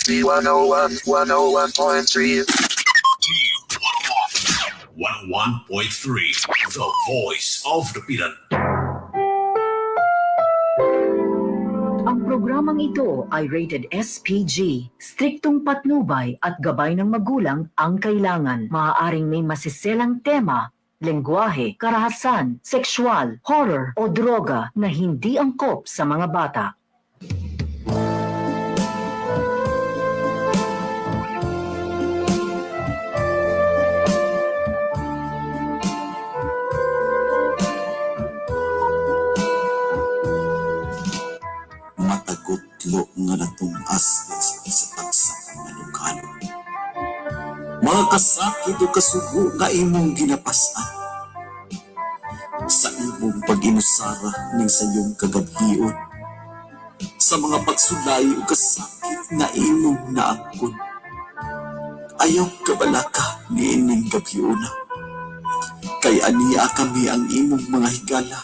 D101 101.3. D101 101.3, The Voice of Dapitan. Ang programang ito ay rated SPG. Striktong patnubay at gabay ng magulang ang kailangan. Maaaring may masiselang tema, lengguwahe, karahasan, sexual, horror o droga na hindi angkop sa mga bata. Matagutlo nga natumas sa tagsa ka manukalo. Mga kasakit o kasugo nga imong ginapasan. Sa imong pag-inusara ning sayong kagabhion. Sa mga pagsulay o kasakit nga imong naangkon. Ayaw kabalaka niining gabhiona. Kay aniya kami ang imong mga higala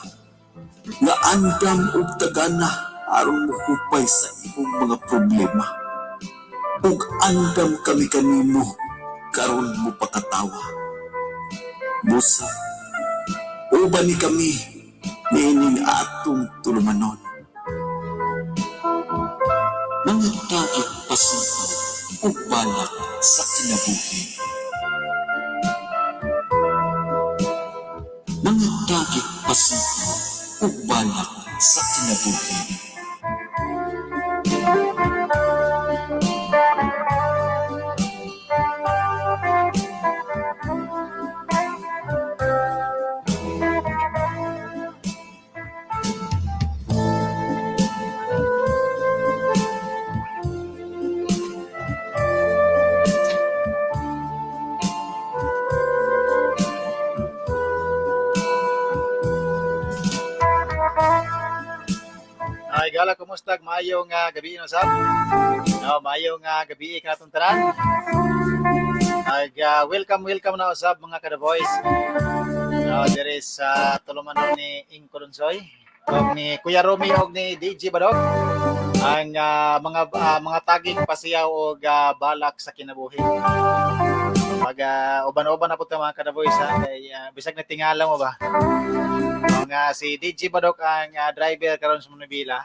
nga andam og tagana aron mohupay sa imong mga problema. Ug andam kami kanimo karon mo pakatawa. Busa, uban ni kami niining atong tulumanon. Mga tagig pasipaw ug balak sa kinabuhi. Mga tagig pasipaw ug balak sa kinabuhi. Ay, gala, kumusta? Maayong gabi no sab. No, maayong gabi kanatong tanan. Ay, welcome, welcome na usab mga kada voice. No, there is sa tulumanon ni Ingko Lunsoy, og ni Kuya Romy og ni DJ Badog ang mga tagig pasiyaw og balak sa kinabuhi. Pag uban-uban na po ta mga kada voice ha, kay bisag na tingala mo ba. Nga si DJ Badok ang driver karon sa Manila.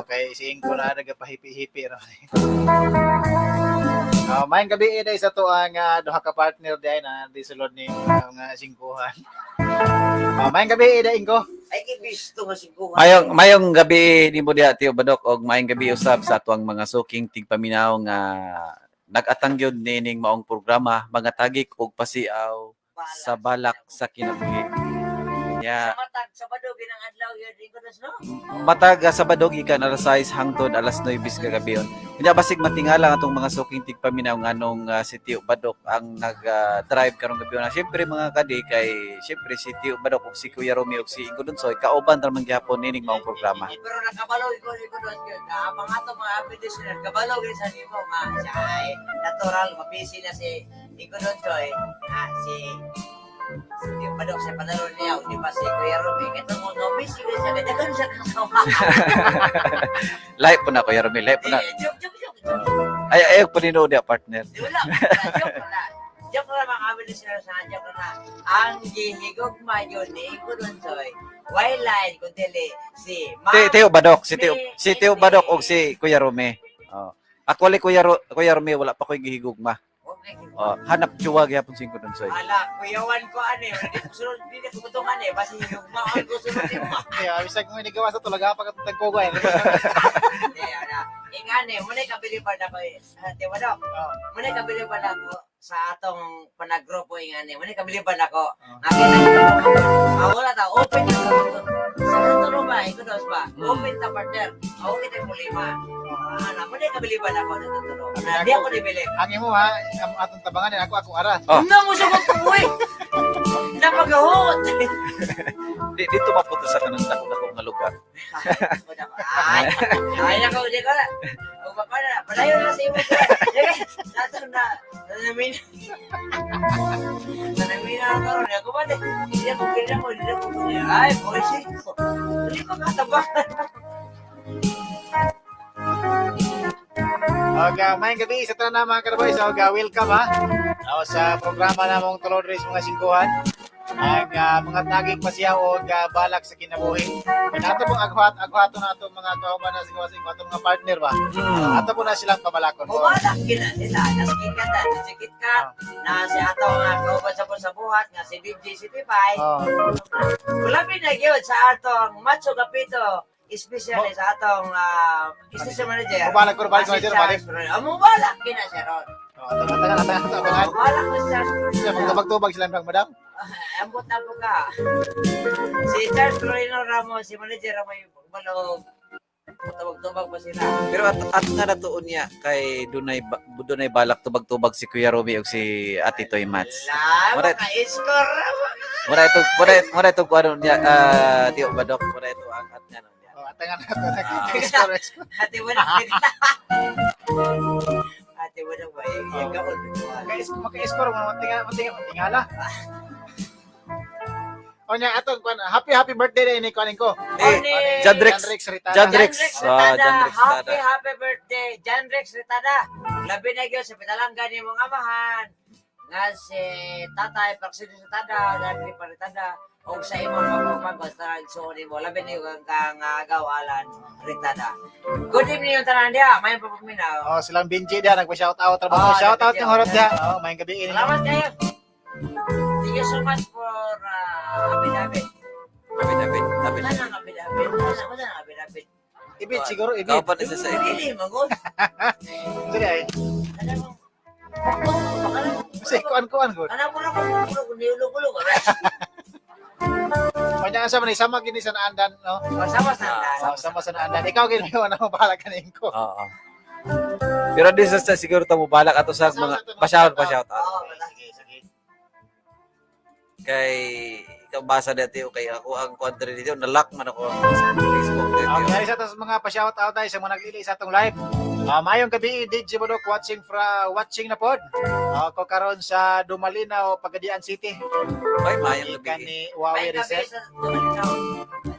Okay, si Ingko na nagapahipi-hipi ra. Maayong gabi eh, sa to ang duha ka partner diay na di sulod ni mga singkuhan. Maayong gabi eh, Ingko. Ay, gibisto nga siguro. Mayong gabi nimo diha, Tio Badok, og maayong gabi usab sa atuang mga suking tigpaminaw nga nag-atang gyud niining maong programa mga tagik og pasiaw sa balak sa kinabuhi. Nya Sa matag, Sabado, ginang adlaw yun, di ko nas, no? matag Sabado gikan alas 6 hangtod alas 9 kagabi. Nya basig matingala ang atong mga suking tigpaminaw nganong si Tio Badok ang nag-drive karong gabi na. Syempre mga kadi kay syempre si Tio Badok ug si Kuya Romeo ug si Ingo Dunsoy kauban ra man gihapon niining maong programa. Eh, pero nakabalo, ikaw, dos, yun. Ah, mga ato, mga happy listener, kabalo, yun sa nimo, nga, siya ay natural, mabisi na si Iko Donsoy, ah, si si Padok sa panalo niya, di ba si Kuya Ruby, ito mo, no, busy na siya, kaya ganun siya kasama. Lahi po na Kuya Romeo, lahi po na. Eh, joke, joke, joke, joke. Ay ay po nino dia partner. Di wala, wala, joke wala. Joke lang mga kami listener sa joke na. Ang gihigugma yun ni Iko Donsoy, way line kung dili si Ma'am Teo Badok, si Teo Badok og si Kuya Rome. Oh. Actually Kuya Rome wala pa koy gihigugma. Okay. Oh, hanap jowa gyapon si Ingo Dunsoy. Ala, kuyawan ko ano eh. Hindi ko sunod, hindi ko kutungan eh. Basta higugmaan ko sunod mo. Kaya bisag mo inigawa sa tulaga pa tagkogay. Hindi, ala. Ingani, muna kabiliban ako eh. Ah, Teo Badok, muna kabiliban ako sa atong panagrupo ingani. Muna kabiliban ako. Akin na ah, wala ta, open na sa sa tuturo ba, ikaw dos ba? Open ta partner. Ako kita problema. Ah, na, muna kabiliban ako sa tuturo. Na, di ako nibili. Ang imo ha, ang atong tabangan ako ako ara. Oh. Na mo sa kuwi. Napagahot. Di dito mapunta sa kanang dako-dako nga lugar. Ay, ay nako, di ko na. Kung pa na, palayo na sa imo. Sige, nato na, nanamin. Nanamin na ako ron. Ako ba, di hindi ako kaya ko, hindi ako kaya. Ay, boy, ko. Hindi ko katabangan. Okay, maayong gabi sa tanan, mga ka-The Voice. Okay, welcome ha. O, sa programa namong tulo diri sa mga singkuhan. Ang mga tagig pasiyaw o balak sa kinabuhi. Ato pong agwat, agwato na atong mga kauban na siguro sa atong mga partner ba. Ato po na silang pabalakon. Mubalak gina sila. Naskikat na, si KitKat, na si ato nga kauban sa buhat, nga si DJ City Pie. Oh. Labi na gyud sa atong Macho Kapito, especially sa atong station manager. Mubalak ko, balik Ah, si manager, balik. Charles Bruno. Ah, mubalak gina siya ron. Oh, atangan, atangan, atangan, atangan. Mubalak ko si Charles Bruno. Sila magtubag-tubag sila ng madam. Ah, ambot na po ka. Si Charles Florino Ramos, si manager may balog. Tubag-tubag pa sila. Pero at nga natuon niya kay dunay balak tubag-tubag si Kuya Romy ug si Ate Toy Mats. La, Mara- maka-score. Mura ito kuano niya, Tio Badok, mura ito ang at nga niya. Oh, atangan na to. Score, score. Ate mo na. Ate mo na ba? Yung gaon. Maka-score mo matinga matinga matingala. O nya atong kuan, happy happy birthday din ni kuanin ko. Eh, Janrex. Janrex Ritada. Janrex. Janrex Ah, Retada. Janrex Happy, Retada. happy birthday. Janrex Retada. Labi na gyud sa pitalanggan ni mong amahan. Nga si Tatay Praxedes Retada, Dagri pa Retada, o sa imong pagpapag basta igsuon nimo. Labi na gyud kang kang agaw alan Retada. Good evening yung tanan diha. May papaminaw. Oh, silang Benji diha nagpa-shout out trabaho. Oh, Shout out nagpa-shout yung horot out. diha. Oh, maayong gabi ini. Salamat kayo. Thank you so much for abid-abid. Abid abid abid. Wala nang abid-abid. Wala nang abid-abid. Ibid siguro ibid. Kauban na siya sa ibid. Dili, magod. Sige ay. Ano mo? Baka na. Kasi kuan kuan gud. Ano mo na kung niulog-ulog. Kanya asa man sama gini sa naandan, no? O, sama sa Oh, sama sa naandan. Ikaw gini mo na bahala kanin ko. Oo. Pero di sa siguro tamo balak ato sa mga pa-shout pa shout out. Oo, wala. Sige, sige. Kay ikaw basa dati kay ako ang kuan diri dito na-lock man ako ang sa Facebook dito. Okay, isa sa mga pa-shout out tayo sa mga nag-ili sa atong live. Maayong gabi, DJ Bodok watching fra watching na pod. Ako karon sa Dumalinaw, Pagadian City. Ay, maayong Ikan gabi. ni Huawei May gabi Reset. sa Dumalinaw.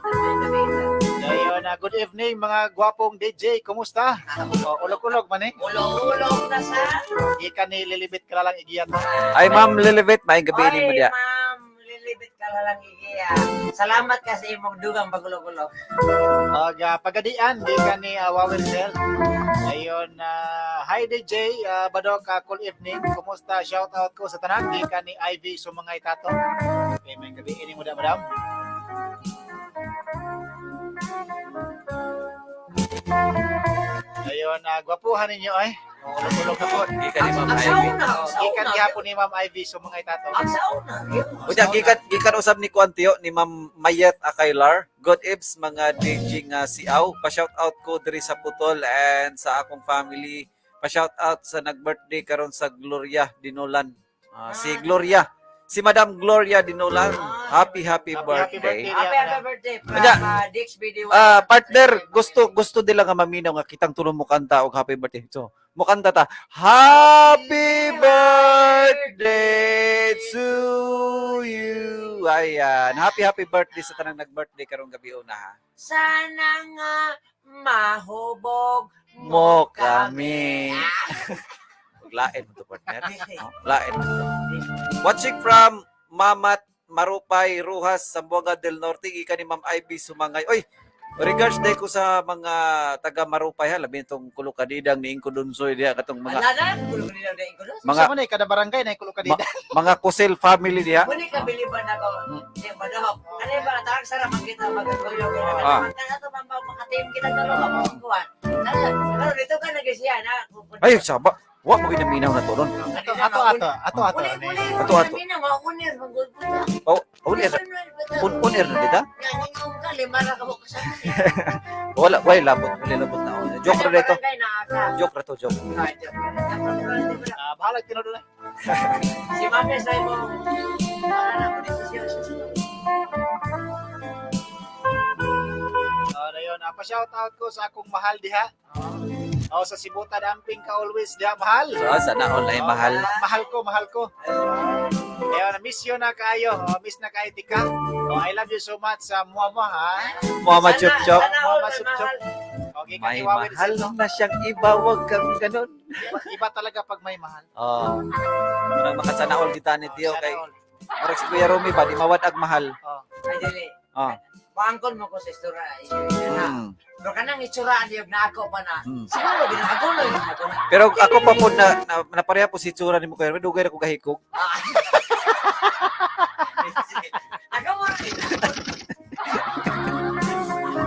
May gabi sa Ayun, good evening mga gwapong DJ. Kumusta? Oh, ulog-ulog man eh. Ulog-ulog na sa. Ikan ni Lilibit Kalalang Igiyat. Ay, Ma'am Lilibet, maayong gabi nimo Oy, diya. ma'am, lilibit ka lang igiya. Salamat kasi imong dugang pagulog-ulog. Og Pagadian, gikan ni Huawei Rizal. Ayun, hi DJ Badok, cool evening. Kumusta? Shout out ko sa tanan gikan ni Ivy Sumangay Tato. Okay, may gabi ini mo da, madam. Ayun, gwapuhan ninyo ay. Ulog-ulog na po. Gikan ni Ma'am Ang Ivy. sauna, ang Gikan sauna. gihapon ni Ma'am Ivy Sumangay Tato. Ang sauna. Yun. Unya gikan gikan usab ni Kuan Tiyo ni Ma'am Mayet Akaylar. Good ibs mga DJ nga si Aw. Pa-shout out ko diri sa Putol and sa akong family. Pa-shout out sa nag-birthday karon sa Gloria Dinolan. Ah, si Gloria. Si Madam Gloria Dinolan. Happy happy Happy, happy birthday. birthday. Happy, happy birthday from Unya. Dix BD1. Ah, partner, gusto gusto nila nga maminaw nga kitang tulo mo kanta og happy birthday. So, mo kanta ta. Happy birthday to you. Ayan. Happy happy birthday sa tanang nag-birthday karong gabi una ha. Sana nga mahubog Mo kami. Lain mo to, partner. Oh, lain mo to. Watching from Mamat Marupay, Ruhas, Zamboanga del Norte, gikan ni Ma'am Ivy Sumangay. Oy, regards day ko sa mga taga Marupay ha, labi itong kulukadidang ni Ingko Dunsoy diha katong mga Ala na, kulo nila na ikulo. mga Sa man eh, kada barangay na ikulo ka dito. mga Kusel family diha. Muni ka biliban ako. Di ba dok? Ano ba tarang sarap ang kita magagulog. Ah. Kan ato makatim kita tulo makukuan. Ano dito ka nagisiya na. Ay, saba. Wa mo ginaminaw na to ron. Ato ato ato ato ato. Uli uli. Ato, ato. Uli na maunir magulput. Oh, on air. On air na dita? Nga ka lima ra ka mo kasama. Wala, wala labot, wala labot na. Joke ra dito. Barangay na aka. Joke ra to, joke. Ah, joke. Ah, bahala tinuod na. Si Mami sa imo. Wala na ko desisyon siya. Oh, ayun, pa-shout out ko sa akong mahal diha. Oh, sa Sibuta Damping ka always diha mahal. So, sana online mahal. Oh, mahal ko, mahal ko. Ayun, miss you na kayo. Oh, miss na kayo tika. Oh, I love you so much sa muwa mo ha. Muhammad Chup Chup. Sana all Muhammad may Chup Chup. mahal. Oh, Okay, May kaniwawi mahal na siyang iba, wag kang ganun. Iba, iba talaga pag may mahal. Oh. Murag makasanaol kita ni Oh, Tio sana kay all. murag si Kuya Romy ba di mawad ag mahal. Oh. Ay, dili. Oh. Paangkon mo ko sa istura. Na. Pero kanang itsura niyo na ako pa na. Siguro ginaguloy na ako na. Pero ako pa po na pareha po si tsura ni mo Kuya Romy, dugay ra ko gahikog. Ah. Ako mo rin.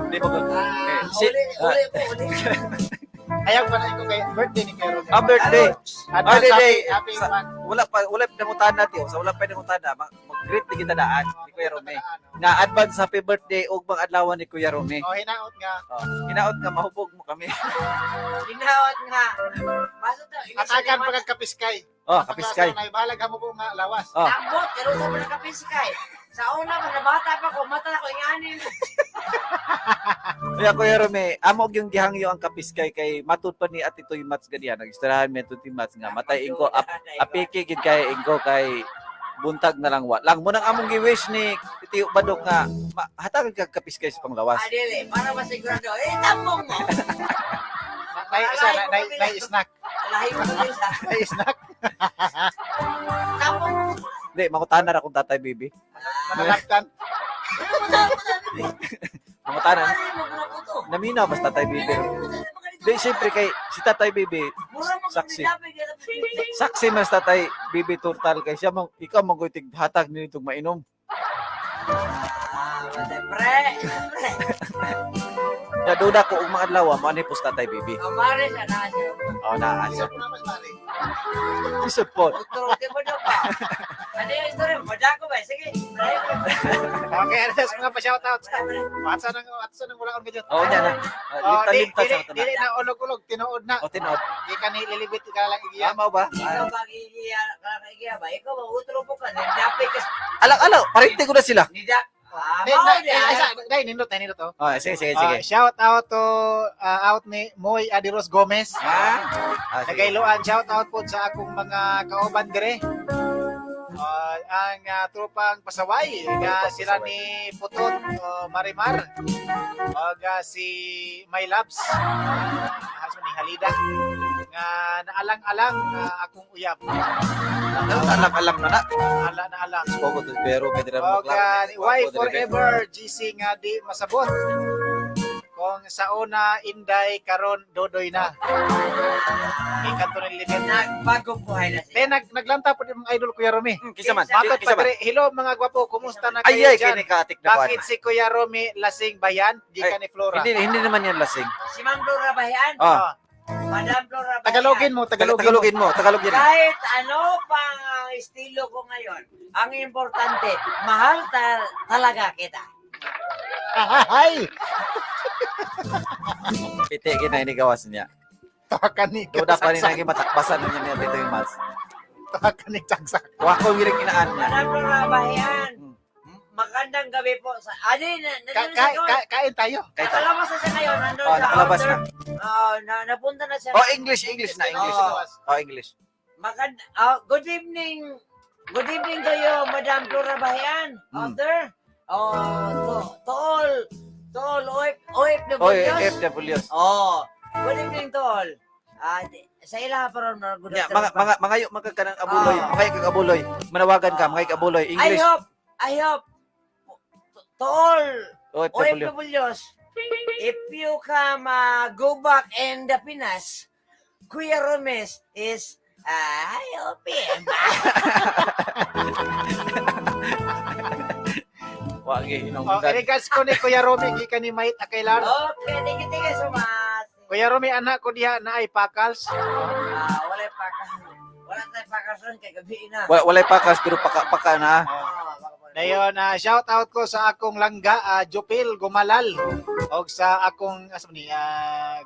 Di ba ko? Ah, Eh, uli, uli po, uli. Ayaw pa na ko kay birthday ni Kuya Romy. Ah, birthday. Advance Ah, di, happy, di. happy man. Wala pa nangutana Tio. Sa wala pa nangutana, mag-greet ni kita daan ni Kuya Romy. Oh, Nga advance happy birthday ug bang adlaw ni Kuya Romy. Oh, hinaot nga. Oh, hinaot nga mahubog mo kami. Ginaot nga. Basta to, Atakan pagkapiskay. Oh, kapiskay. Pagkapiskay. Bahalag mo po nga lawas. Oh. Tambot, pero sa mga kapiskay. Sa una, mga bata pa ko, mata na ko inganin. Kaya Kuya Rome, amo yung gihangyo ang kapiskay kay matud pa ni Ate Toy Mats ganiya. Nag-istirahan mi Ate Toy Mats nga matay ingko apiki gid kay ingko kay buntag na lang wa. Lang mo nang among gi-wish ni Tio Badok nga hatagan kag kapiskay sa panglawas. Ah, dili, para masigurado. Eh, tambong mo. Nay, isa, nay, nay, snack. Alahi mo din sa Nay, snack. tambong mo. Hindi, mangutana ra akong tatay baby. Manalaktan. Mangutana. Ano mo ko to? Naminaw mas tatay baby. Di siyempre kay si tatay baby Mura mo saksi. saksi. Saksi mas tatay baby turtal kay siya mang ikaw manggoy hatag ni itong mainom. Ah, matay, pre. Pre. Ya duda ko og mga adlaw mo ani pos tatay baby. Amare siya na siya. Oh naa Isa siya. po naman, mali. Isod po. Utro, di ba daw pa? Ano yung story? Madako ba? Sige. Pre. Okay, ano sa mga pa-shoutout. Atsa nang atsa nang wala akong ganyan. Oo niya na. Oh, di, Lipta-lipta dili, sa tanan. dili na ulog-ulog, tinuod na. O tinuod. Di ka ni lilibit ka lang igiya. Tama ba? Ikaw ba igiya, kaya ba? Ikaw ba utro po ka? Nidapi ka. Alang-alang, parente ko na sila. Nida. Ah, Di, mao na, di. isa, dai, nindot, dai, nindot, oh. Oh, sige, sige, sige. Ah, shout out to out ni Moy Adiros Gomez. Ah, ah, sige. Nagailoan, shout out po sa akong mga kauban dire. Ang tropang pasaway nga Tropang sila pasaway. ni Putot Marimar og si My Labs ni Halida nga naalang-alang akong uyab. Alang-alang na na. Ala na alang. Spogo to pero may dira mo Og why forever GC nga di masabot. Kung sa una Inday karon Dodoy na. Ikanto ni Libet. Nagbagong buhay na siya. Then naglanta po yung mga idol Kuya Romy. Kisa man. Bakit Kisa man. padre, hello mga gwapo, kumusta na Ay kayo ay dyan? kini katik na Bakit si Kuya Romy lasing bayan? Di ka Ay, ni Flora. Hindi hindi naman yan lasing. Si Ma'am Flora Bahian. Ah, Madam Flora Bahian. Tagalogin mo, Tagalogin, Tagalogin mo, Tagalogin. Kahit ano pang ang estilo ko ngayon, ang importante, mahal talaga kita. Ay! Piti gina ini gawas niya. Tawakan ni Duda pa rin nagi matakbasan niya niya dito yung mas. Tawakan ni Chagsak. Wa ko giring inaan niya. Madam Flora Bahian, magandang gabi po. Sa, adi, na, nandun siya ngayon. Kain tayo. Kay ta. Nakalabas na siya ngayon. Nandun Oh, sa nakalabas outer. na. Oo, na, napunta na siya. Oh, English, English na, English. Oo. Oh, English. Magand good evening. Good evening to you, Madam Flora Bahian. Out there. Oh, to all OFWs. Oh, FWs. Oh, good evening to all. Ah, sa ila pa ron, good Nya, afternoon mga pa. mga mangayo mga kanang abuloy, Ah. mangayo kag abuloy. Manawagan ka, mangayo kag abuloy. I English. hope to all OFW. OFWs, if you come go back in the Pinas, Kuya Romes is hi, OPM. Wa gi hinong Oh, regards ko ni Kuya Romy, gikan ni Mait Akailar. Okay, thank you so much. Kuya Romy, anak ko diha na ay pakals. Ah, wala pa ka. Wala tayo pakason kay gabi na. Walay pakas pero paka na. Ah, baka po. Dayon, shout out ko sa akong langga, Jupil Gumalal. Og sa akong asa man ni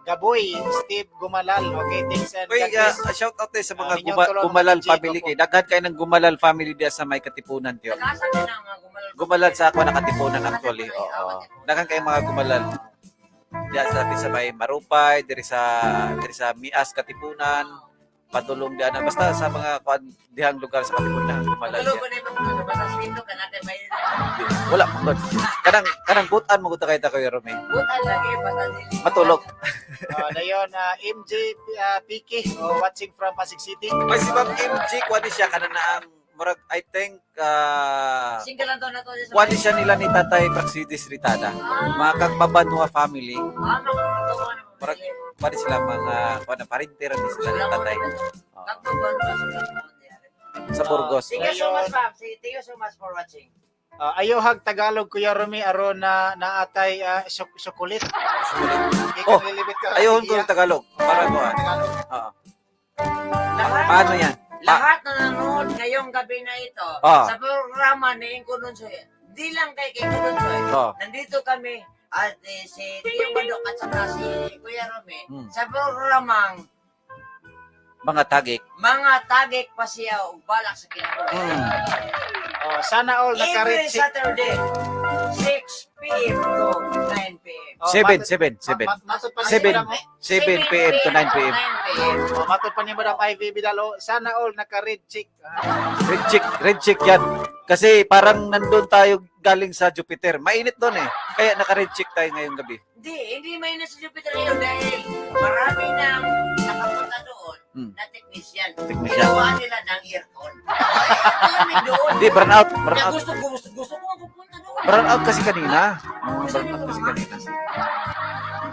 Gaboy Steve Gumalal. Okay, thanks and Uy, God bless. shout out tayo sa mga Ah, ninyong tulong Gumalal ng family Chico kay daghan kay ng Gumalal family diya sa may Katipunan tiyo. Nasa ka na ang mga gumalal. Gumalal sa ako na Katipunan actually. Oo. Daghan kay mga Gumalal. Diya sa may Marupay, diri sa Mias Katipunan, padulong diya na basta sa mga kuan dihang lugar sa Katipunan Gumalal Tulog diya. ko na yung mga sa basta swinto ka natin may Wala man gud. Kanang butan mo gud ta kay ta, Kuya Romy. Butan lagi basta dili. Matulog. Dayon, MJ Piki, oh, watching from Pasig City. Ay, si Ma'am MG kuan ni siya kanan na ang murag I think Single lang to na to sa kuan ni siya nila ni Tatay Praxidis Ritada. Mga kagbabanwa family. Ah, mga katuwa na Murag kuan ni sila mga kuan na parentera ni sila ni Tatay. Oo. Sa Burgos. Thank you so much, ma'am. Thank you so much for watching. Ayohag Tagalog, Kuya Romy, aron na naatay sukulit. Oh, Gikan lilibit ka. Ayun ko ng Tagalog. Para ko ah. Tagalog. Oo. Lahat, Paano yan? Lahat na nanonood ngayong gabi na ito sa programa ni Inko Nunsoy, di lang kay Inko Nunsoy. Nandito kami at si Tio Badok at saka si Kuya Romy sa programang Mga tagik. Mga Tagik Pasiyaw ug Balak sa Kinabuhi. Oh, sana all Every naka-reach. Saturday, 6 p.m. to 9 p.m. Oh, 7, 7, 7. Matod pa ni 7, Madam, oh. 7 p.m. to 9 p.m. Oh, matod pa ni Madam Ivy Vidal, oh, sana all naka-red chick. Red chick, red chick yan. Kasi parang nandun tayo galing sa Jupiter. Mainit doon eh. Kaya naka-red chick tayo ngayong gabi. Hindi, hindi may nasa Jupiter ngayon dahil marami nang nakapunta doon na technician. Technician. Ginawa nila ng aircon. Malamig doon. Hindi, burn out. Burn Kaya out. gusto ko pupunta doon. Burn out kasi kanina. Oo, burn out kasi kanina.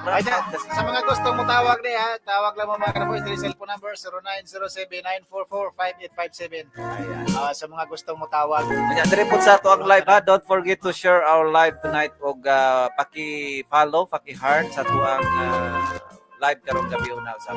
Ay, na, sa mga gusto mo tawag ni ha, tawag lang mo mga kanaboys, dili cellphone number 0907-944-5857. Ayan. Sa mga gustong mo tawag. Kanya, dire po sa ato ang live ha. Don't forget to share our live tonight og paki-follow, paki-heart sa ato ang live karong gabi una sa.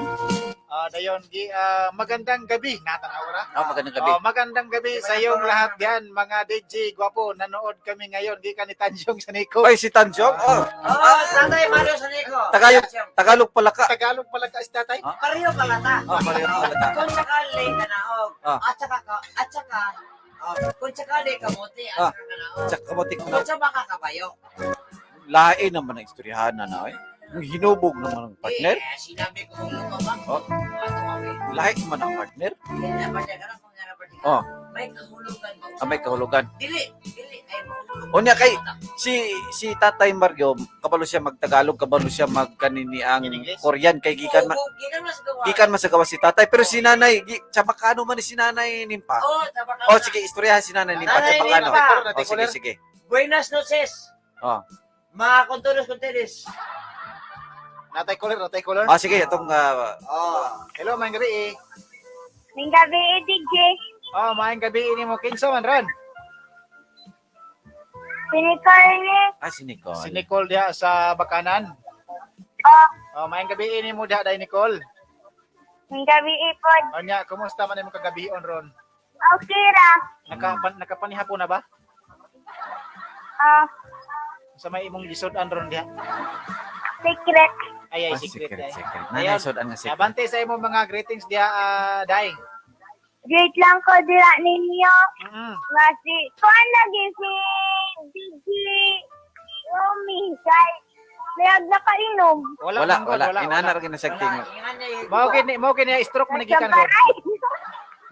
Dayon gi magandang gabi natanaw ra. Magandang gabi. Oh, magandang gabi sa iyong lahat diyan mga DJ gwapo. Nanood kami ngayon gikan ni Tanjong sa Nico. Ay, si Tanjong. Oh, Oh, Tatay Mario Sanico. Tagalog, Tagalog pala ka. Tagalog pala ka si tatay. Pareho pala ta. Oh, pareho pala ta. Kung sakali kanaog, at saka, oh, kung sakali kamote, at saka kanaog. Tsaka kamote ko. Kung sa baka kabayo. Lain naman ang istoryahan na eh. Ang hinubog naman ang partner. Eh, sinabi ko kung lumabang. Oh. Lahi naman ang partner. Hindi na partner ka na kung nga na partner ka. Oh. May kahulugan ba? Ah, may kahulugan. Dili, dili ay mahulog. Unya kay si si Tatay Mario, kabalo siya magtagalog, kabalo siya magkanini ang Korean kay gikan man Oo, gikan man sa gawa. gikan man sa gawas si Tatay, pero si Nanay gi, Chabacano man ni si Nanay Nimpa. Oo, Chabacano. Oh, sige, istoryahan si Nanay Nimpa Nanay Chabacano. Nimpa. Oh, sige, sige. Buenas noches. Oh. Mga kontulos konteres. Natay caller, natay caller. Ah, sige, itong Oh. Hello, maayong gabi eh. Maayong gabi eh, DJ. Oh, maayong gabi ini mo kinsa man ron? Si Nicole ni. Ah, si Nicole. Si Nicole diha sa Bakanan. Oh. Oh, maayong gabi ini mo diha dai Nicole. Maayong gabi ipod. Onya, kumusta man imong kagabion ron? Okay ra. Nakapanihapon na ba? Oh, Sa may imong gisud-an ron diha. Secret. Ay, ay, Ah, secret. secret, Ay. secret. Ayun. Nanay, sudan nga secret. Abante sa imong mga greetings diha, Dai. Great lang ko dira ninyo. Nga si, kuan lagi si DJ Romy. Kay, mayag nakainom. Wala, Wala, man, wala. wala, Inana wala. ra gina siya tingog. Mao kini stroke man gikan ron.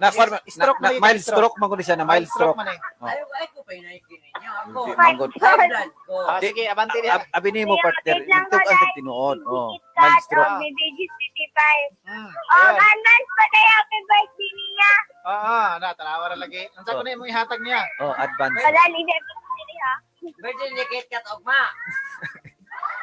Na, kwan, na, Stroke na, man gikan, mild stroke man gud siya na mild stroke. man eh. Oh. Ay, ay ko pa inaikin ninyo. Ako. Hindi, manggod. High blood ko. Ah, sige, abante diha. Abi nimo partner, Wait lang ko, tug ang Day. tinuod. Oh, Kat, mild stroke. oh, ni DJ City 5. Oh, Ayun. advance pa kay happy birthday niya. Oo, na tanawa ra lagi. Unsa ko na imong ihatag niya? Oh, advance. Wala ni siya birthday ha. Virgin ni Kate Kat Ogma.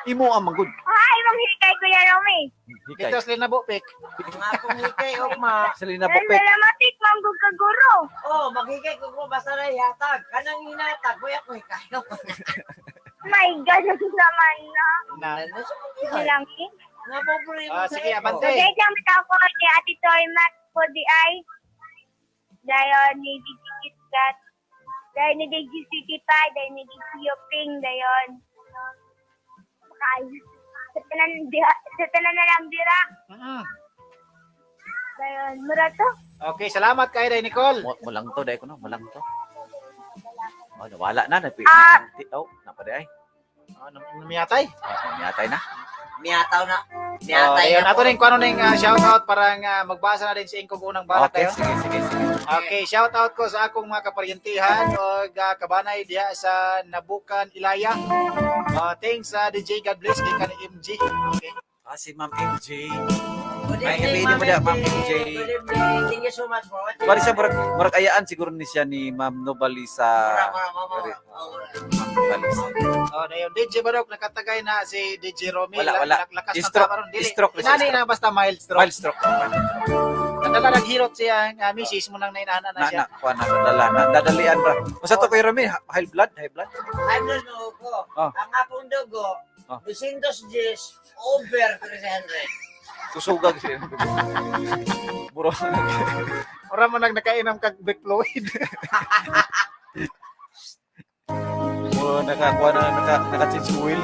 Imo ang manggod. Ay, manghikay Kuya Romy. Hikay. Dito sa Linabo Pik. Mga akong hikay Ogma. Sa Linabo Pik. Salamat manggug kaguro. Oh, maghikay ko ko basta na ihatag. Kanang hinatag, kuya ko hikayo. My God, ano naman na. Na. Sige lang eh. Nga pobre mo. Ah, sige, abante. Okay, lang ko ni Ate Toy Max po di ay. Dayon ni DJ Kit Kat. Dayon ni DJ City Pa. Dayon ni DJ Yoping. Dayon. Kay. Sa tanan na lang dira. Dayon. Mura to. Okay, salamat kay Day Nicole. Mo lang to dai ko no, mo lang to. Oh, nawala na nagpi. Ah. Oh, napa ay. Ah, namiyatay. Oh, namiyatay na. Miyataw na. Oh, Miyatay ayun. na Ato po. rin kuano ning shout out para nga magbasa na din si Ingkog unang balak Okay, kayo. sige, sige, sige. Okay, shout out ko sa akong mga kaparyentihan o kabanay diha sa Nabukan, Ilaya. Thanks sa DJ, God bless kay kan MG. Okay. Ah, si Ma'am MJ. Good May evening, gabi din mo Ma'am da, Ma'am MJ. MJ. Good evening. Thank you so much for watching. Pare siya murag ayaan siguro ni siya ni Ma'am Nobalisa. Mura, mura, mura, mura. Ma'am Nobalisa. Oh, dayon DJ Barok nakatagay na si DJ Romy. Wala, wala. Lakas ng Stroke. tama ron. Dili. Stroke na siya, Inani stroke. na basta mild stroke. Mild stroke. Nadala naghirot siya ang misis mo nang nainana na Na siya. na kuan na nadala na dadalian ra. Usa to kay Rami, high blood, high blood. I don't know ko. Oh. Ang akong dugo, Oh. 210 over 300. Kusugag siya. Buro. Ora mo nang nakainom kag brake fluid. Buro nakakuha na naka change oil.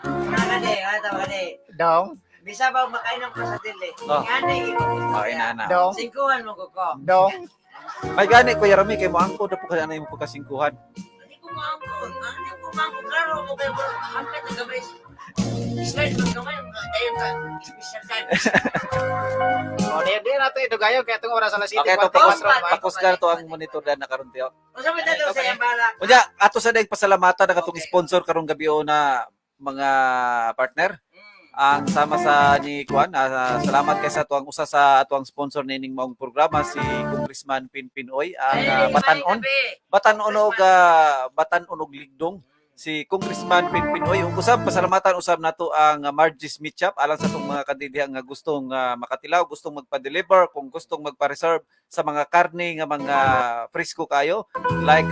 Mga kani, mga tama kani. Dong, Bisa ba makainom ko sa dili? Oh. Nga na Oh, inana. dong, Singkuhan mo ko ko. dong. May gani Kuya Rami kay moangko na po kay anay mo pagkasingkuhan. Hindi ko maangkon. Ano ko maangkon? Klaro mo kayo. Hangkat na gamay. Slide mo gamay. Dayon ka. Special time. Oh, dayon di nato idugayon kay atong oras alas 7:44 Okay, to Tapos, naman. pakusgar to ang monitor na karon tiyo. Unsa man daw sa iyang balak? Unya, ato sa daig pasalamatan ang atong Okay. sponsor karong gabi o na mga partner. Ang sama sa ni Kwan, salamat kay sa tuang usa sa atuang sponsor nining maong programa si Congressman Pinpin Oy ang Batanon. Batanon og Batanon og Ligdong si Congressman Pinpin Oy. Ug usab pasalamatan usab nato ang Margie's Meat Shop alang sa atong mga kandidiha nga gustong makatilaw, gustong magpa-deliver, kung gustong magpa-reserve sa mga karne nga mga presko kayo like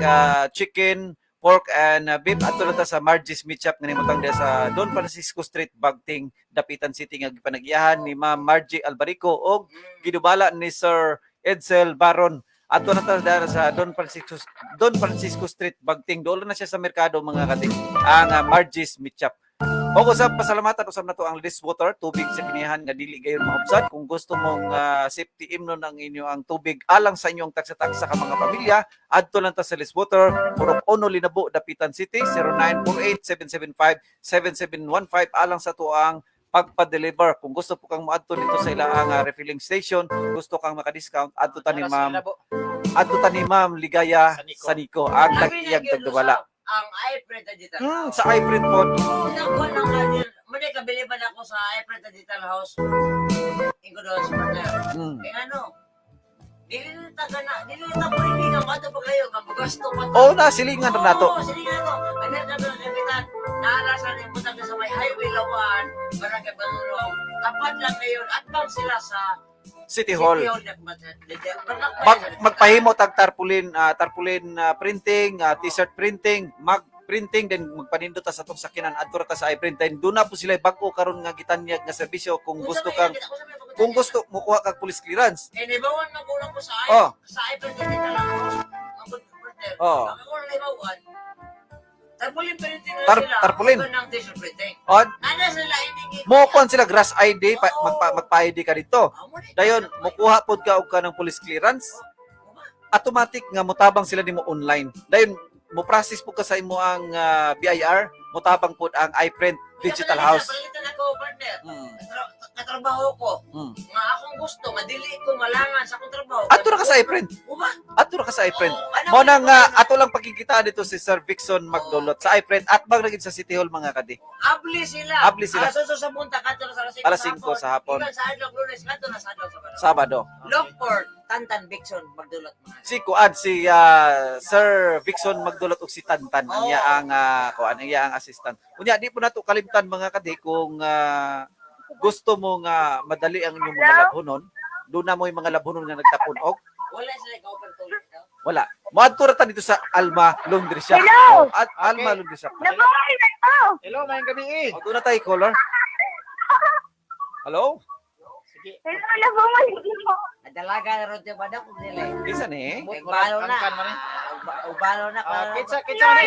chicken, pork and beef adto lang ta sa Margie's Meat Shop nga nimutang diha sa Don Francisco Street, Bagting, Dapitan City nga gipanagiyahan ni Ma'am Margie Albarico og gidubala ni Sir Edsel Baron. Adto na ta diha sa Don Francisco Street, Bagting. Doon na siya sa merkado mga kating ang Margie's Meat Shop. O usab pasalamatan usab nato ang Water, tubig sa kinihan nga dili gayon mahubsad. Kung gusto mong safety imnon ang inyo ang tubig alang sa inyong tagsa-tagsa ka mga pamilya, adto lang ta sa Water, Purok Ono, Linabo, Dapitan City, 0948-775-7715 alang sa tuang pagpa-deliver. Kung gusto po kang moadto dito sa ilaang refilling station, gusto kang maka-discount, adto ta ni Oras Ma'am nila po. adto ta ni Ma'am Ligaya Saniko. Saniko ang Labi na tag-iyag gyud tagdubala. usab ang iPrint Digital House. Sa iPrint po. Nakuha ng kanyang, muna kabiliban ako sa iPrint Digital House. Ingo doon sa partner. Kaya ano, dili na taga na, dili na ta pwede nga mato pa kayo, nga magasto pa ta. Oo na, silingan na nato. Oo, silingan na to. Ano na to, kapitan, naalasan yung butang na sa may highway Lawaan, Barangay Banurong, tapat lang ngayon, at bang sila sa City Hall. City Hall. Magpahimo tag tarpaulin, tarpaulin printing, t-shirt printing, mag printing then magpanindot ta sa atong sakinan adto ra ta sa iPrint then doon na po sila bag-o karon nga gitanyag nga serbisyo kung gusto mukuha kag police clearance. Eh, nibawan magulang ko sa Oh. sa iPad digital house. Ang good printer. Oh. Ang ako lang nibawan. Tarpaulin printing na sila. Tarpaulin. Ang ng t-shirt printing. On Ana sila ini. mo sila grass ID pa, magpa-ID ka dito. Dayon mukuha pod ka og kanang police clearance. Automatic nga motabang sila nimo online. Dayon mo process po ka sa imo ang BIR, motabang pod ang iPrint Digital House. Palitan ako, partner. Katrabaho ko. Nga akong gusto, madili ko malangan sa akong trabaho. Adto ra ka sa iPrint. Uba? Adto ra ka sa iPrint. Oo, ano Mo man na yung nga ano? ato lang pagkikita dito si Sir Vixon Magdulot sa iPrint at bang naging sa City Hall mga kadi. Abli sila. Abli sila. Alas 8 sa punta, kadto na sa alas 5 Alas 5 sa hapon. Ikan sa adlaw Lunes, kadto na sa adlaw Sabado. Sabado. Lockport, Tantan Vixon, Magdulot mga. Si kuan si Sir Vixon Magdulot ug si Tantan ang iya ang kuan ang iya ang assistant. Unya di po nato kalimtan mga kadi kung gusto mo nga madali ang inyong mga labhonon, doon na mo yung mga labhonon nga nagtapon og Wala sila ka-open tuloy. No? wala. Moadto ra ta dito sa Alma Laundry Shop. Hello! At Alma Okay. Laundry Shop. Nabuhay na to! Hello, mayang gabi eh. O, doon na tayo caller. Hello? Sige. Hello, nabuhay mo. Nadalaga na ron yung badak kung nila. eh. Isa ni? Kay balo na. Angkan man eh. Ubalo na. Ah, kitsa kitsa ni.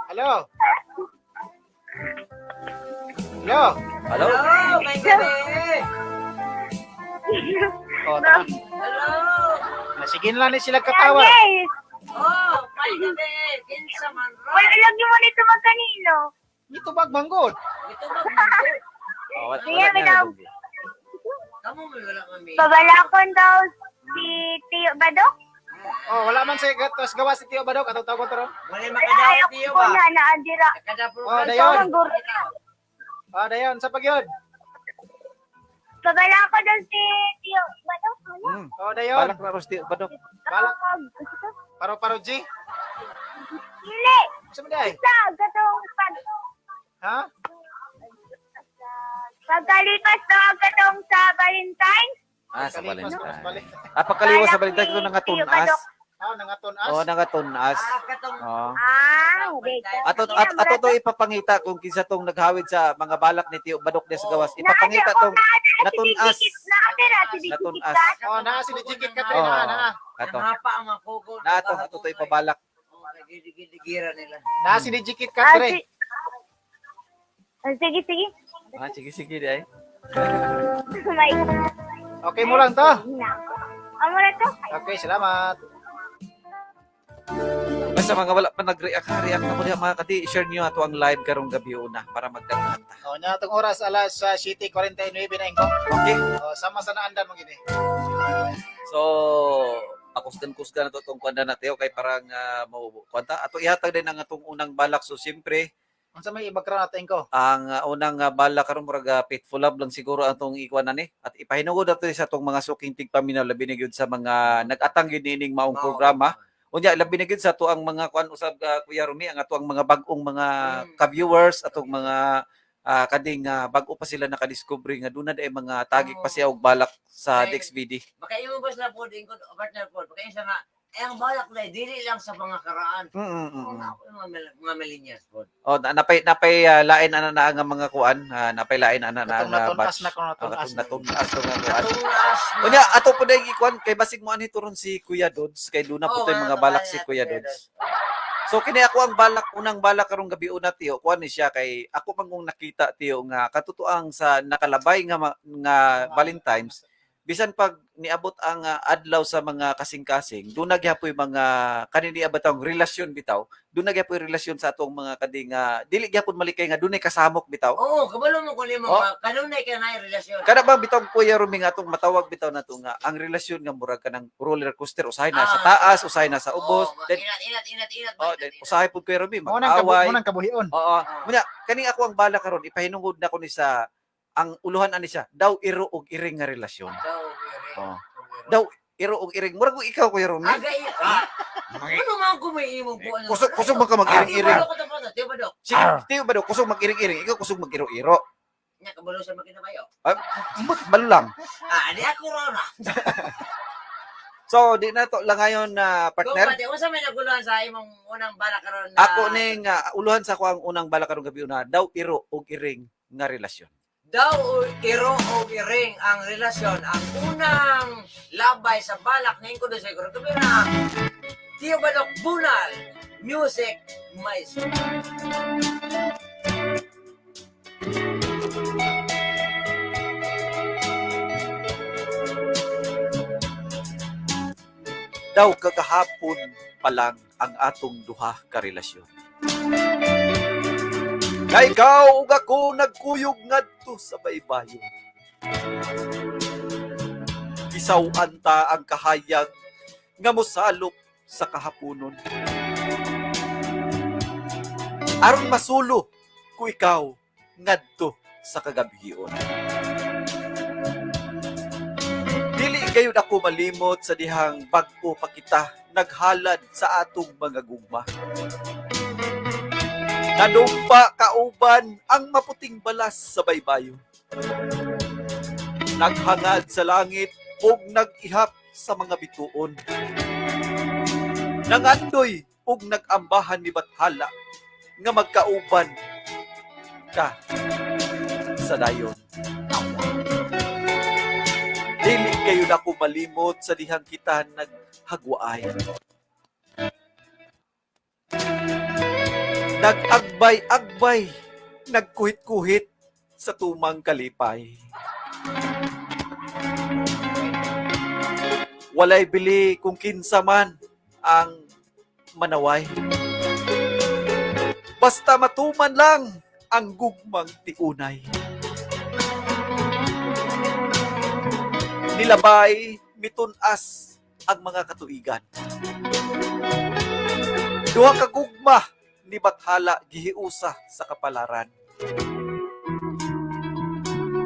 Hello. Hello. Hello? Hello, may gabi. Oh, tama. Hello. Ah, sige na lang ni sila katawa. Yes! Oh, may gabi. Kinsa man ron. Wala lagi mo nito magkanino. Gitubag manggod. Ito ba manggod? Oh, wala, Sige, wala niya bitaw. nadunggi. Kamu may wala kami. Pabalakon daw si Tio Badok. Oh, wala man sa gatos gawa si Tio Badok atong tawgon to ron. Wala Wala makadaot ayaw niyo ko ba? na naandira. Nakadapro Oh, dayon. Ikaw ang guro. Ah, dayon sa pagyod. Pabalakon daw si Tio Badok. Wala. Oh, dayon. Balak na ros Tio Badok. Balak. Tawag. Paro-paro G. Dili. Sa man day? Sa katong pag Ha? pagkalipas daw ang katong sa Valentine. Ah, sa Pagkalipas, Valentine. balik. Ah, pagkaliwas sa Balak Valentine ni ito Tio nangatunas. Badok. Ah, nangatunas. Oh, nangatunas. Ah, katong Oh. Ah, wait. Ato at ato to ipapangita kung kinsa tong naghawid sa mga balak ni Tio Badok niya sa gawas. Ipapangita tong natunas. Naatira si DJ Natunas. Kitkat. Oh, naa si DJ Kit Katrin, Oh. naa, naa. Ato. Nangapa ang mga kuko. Na ato ato to ipabalak. Gidigidigira nila. Naa si DJ Kit Ah, Katrin. Ah, sige, sige. Ah, sige sige di ay. May. Okay mo lang to. Amo na to. Okay, salamat. Basta mga wala pa nag-react, ha, react na mo diha mga kadi, share niyo ato ang live karong gabi una para magdaghan ta. Oh, nya atong oras alas 7:49 na ingko. Okay. Oh, sama sa naandan mo gini. So, pakusgan-kusgan na to tong kwanda na Teo kay parang uh, kwanta. Ato ihatag din ang atong unang balak. So, siyempre, Unsa may i-background nato ingko? ang unang balak karon murag faithful love lang siguro atong ikuan na ni. At ipahinungod nato sa atong mga suking tigpaminaw labi na gyud sa mga nag-atang gyud niining maong programa. Unya labi na gyud sa ato ang mga kuan usab Kuya Rumi ang ato ang mga bag-ong mga ka-viewers atong mga kading bag-o pa sila nakadiscover nga duna day mga tagik pa siya og balak sa Ay. DXVD. Baka imo ba sila pod ingkod partner pod. Baka isa nga eh, ang balak na dili lang sa mga karaan. Ako yung mga mga millennials pod. Oh, napay napay lain ana na ang mga kuan, napay lain ana na Katong ang natunas batch. na kung Ah, natunas. katong natunas to nga kuan. Tulas na. Unya ato po dahil ikuan kay basig mo ani turon si Kuya Dods kay duna po Oo, to'y mga nga, balak tumayan si natin Kuya Kuya Dods. So kini ako ang balak unang balak karong gabi una tiyo kuan ni siya kay ako man kung nakita tiyo nga katotoang sa nakalabay nga nga Valentine's bisan pag niabot ang adlaw sa mga kasing-kasing duna gyapoy mga kanini batang relasyon bitaw duna gyapoy relasyon sa atong mga kading dili gyapon malikay nga dunay kasamok bitaw. Oo, kabalo mo kung limo Oh. ka. Kanunay ka na relasyon. Kada ba bitaw Kuya Rumi nga atong matawag bitaw na to nga ang relasyon nga murag ka ng roller coaster usahay na sa Ah. taas usahay na sa ubos Oo, then inat, inat, inat, inat. oh, inat, then inat. usahay pud Kuya Rumi Mo nang kabu mag-away. mo nang kabuhion. Oo. Muna kaning ako ang bala karon ipahinungod na ko ni sa ang uluhan ani siya daw iro og iring nga relasyon. Daw, ire. Oo. Daw iro og iring murag kung ikaw Kuya Rumi. Aga, ah. Ano man kung may imong buwan? Kusog kusog man ka mag-iring-iring. Kabalo ko to po, Tiyo Badok. Si Tiyo ba daw kusog mag-iring-iring ikaw kusog mag-iro-iro. Nya kabalo sa makinabayo. Ah, balo lang. Ah, di ako raw na. So di na to lang ngayon na Partner? partner. Kung pati, unsa may naguluhan sa imong unang balak karon na Ako ning uluhan sa ko ang unang bala karong gabi una daw iro og iring nga relasyon. Daw iro o iring ang relasyon ang unang labay sa balak ngayon ko doon sa karon gabi na Tiyo Badok Bunal Music Maestro. Daw kagahapon pa lang ang atong duha ka relasyon. Na ikaw ug ako nagkuyog ngadto sa baybayon. Gisaw-an ta ang kahayag nga mosalop sa kahaponon. Aron masulo ku ikaw ngadto sa kagabhion. Dili gayud ako malimot sa dihang bag-o pa kita naghalad sa atong mga gugma. Nanumpa kauban ang maputing balas sa baybayon. Naghangad sa langit ug nag-ihap sa mga bituon. Nangandoy ug nag-ambahan ni Bathala nga magkauban ka sa dayon. Dili kayo na ko malimot sa dihang kita naghagwaay. Nag-agbay-agbay, nagkuhit-kuhit sa tumang kalipay. Walay bili kung kinsa man ang manaway. Basta matuman lang Ang gugmang tiunay. Nilabay, mitunas ang mga katuigan. Duha ka gugma ni Bathala gihiusa sa kapalaran.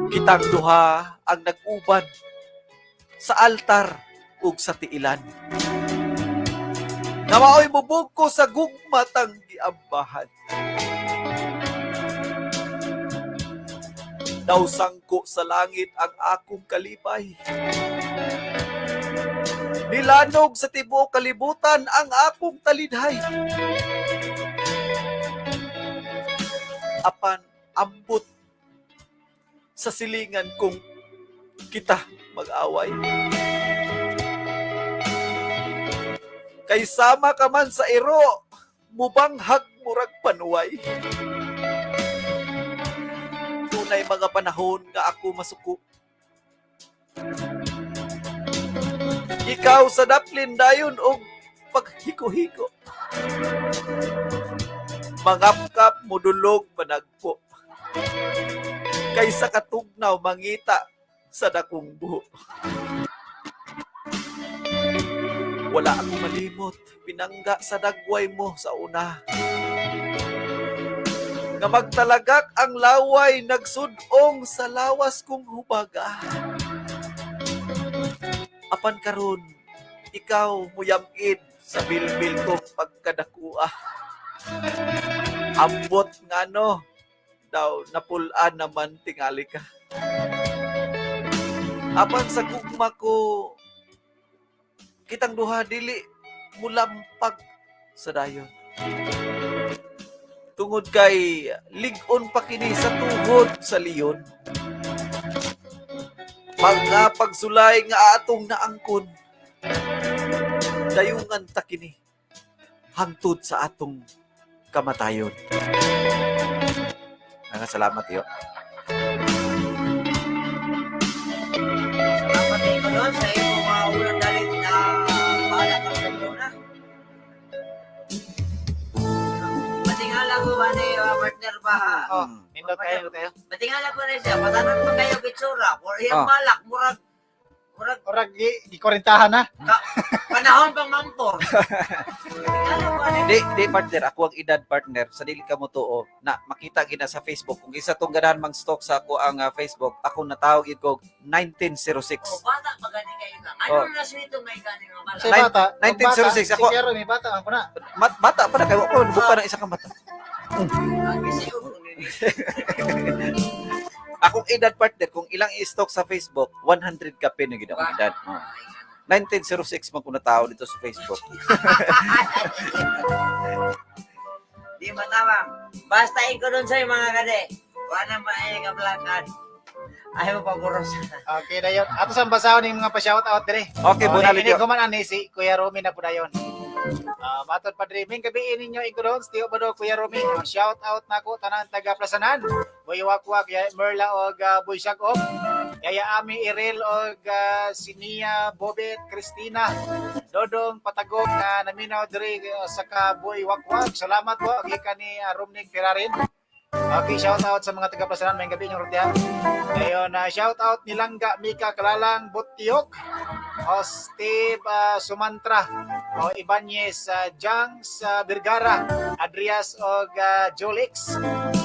Kitang duha ang nag-uban sa altar ug sa tiilan. Nga maoy mubug ko sa gugma tang giambahan. Daw sangko sa langit ang akong kalipay. Nilanog sa tibuok kalibutan ang akong talidhay. Apan ambot sa silingan kong kita mag-away. Kay sama ka man sa iro, mubanghag murag panuway. Tunay mga panahon nga ako masuko. Ikaw sa daplin dayon og paghiko-hiko. Mangapkap mudulog panagpo. Kaysa katugnaw mangita sa dakong buho. Wala akong malimot, pinangga sa dagway mo sa una. Nga magtalagak ang laway nagsudong sa lawas kong hubaga. Apan karon, ikaw muyamid sa bilbil kong pagkadakua. Ambot ngano daw napulaan naman tingali ka. Apan sa gugma ko, kitang duha dili mulampag sa dayon. Tungod kay lig-on pa kini sa tuhod sa leon. Mga pagsulay nga atong naangkon, dayungan ta kini hangtod sa atong kamatayon. Nga salamat iyo. Salamat din ko doon sa iyong mga unang dalit na bahala ka sa inyo na. Matingala ko ba ni partner ba? Oh, nindot kayo, nindot kayo. Matingala ko na siya. Patanan pa kayo bitsura. Or iyang Ah. balak, murag, murag Orag gi korentahan na. panahon pang mampor. Matingala ko na. Di, di partner, ako ang edad partner, sa dili ka mo tuo na makita gina sa Facebook. Kung isa tong ganahan mang stalk sa ako ang Facebook, ako natawag gid ko 1906. O, bata pa gani kayo ka. Ano Oh. na nito may gani nga balak? Sa bata, 1906 bata, ako. Si Piero, may bata ako na. Bata pa na kayo ako, buka ng isa ka mata. Ah, kasi ulo nini. Akong edad partner, kung ilang i-stalk sa Facebook, 100 ka pin na gid akong edad. Oh. 1906 man ko natao dito sa Facebook. Di matawang. Basta ikaw doon sa'yo mga kade. Wala maay nga blakan. Ayaw mo paburos. Okay na yun. Ato sa basahon yung mga pa-shout out dire. Okay, Oh, bunali ini ko. ko man ani si Kuya Romy na po dayon. Matod pa diri ming gabi ninyo igudon Tio Bado Kuya Romy. Shout out nako tanan taga Plasanan. Boy Wakwak, Yaya Merla og Boy Shagop. Yaya Ami Irel og Sinia Bobet Christina. Dodong Patagong na naminaw diri sa ka Boy Wakwak. Salamat po gikan ni Romnick Ferrarin. Okay, shout out sa mga taga Plasanan may gabi inyong rutihan. Ngayon, shout out ni Langga Mika Kalalang Butiok. O Steve Sumantra, o Ibanez Jang sa Vergara, Adrias og Jolix.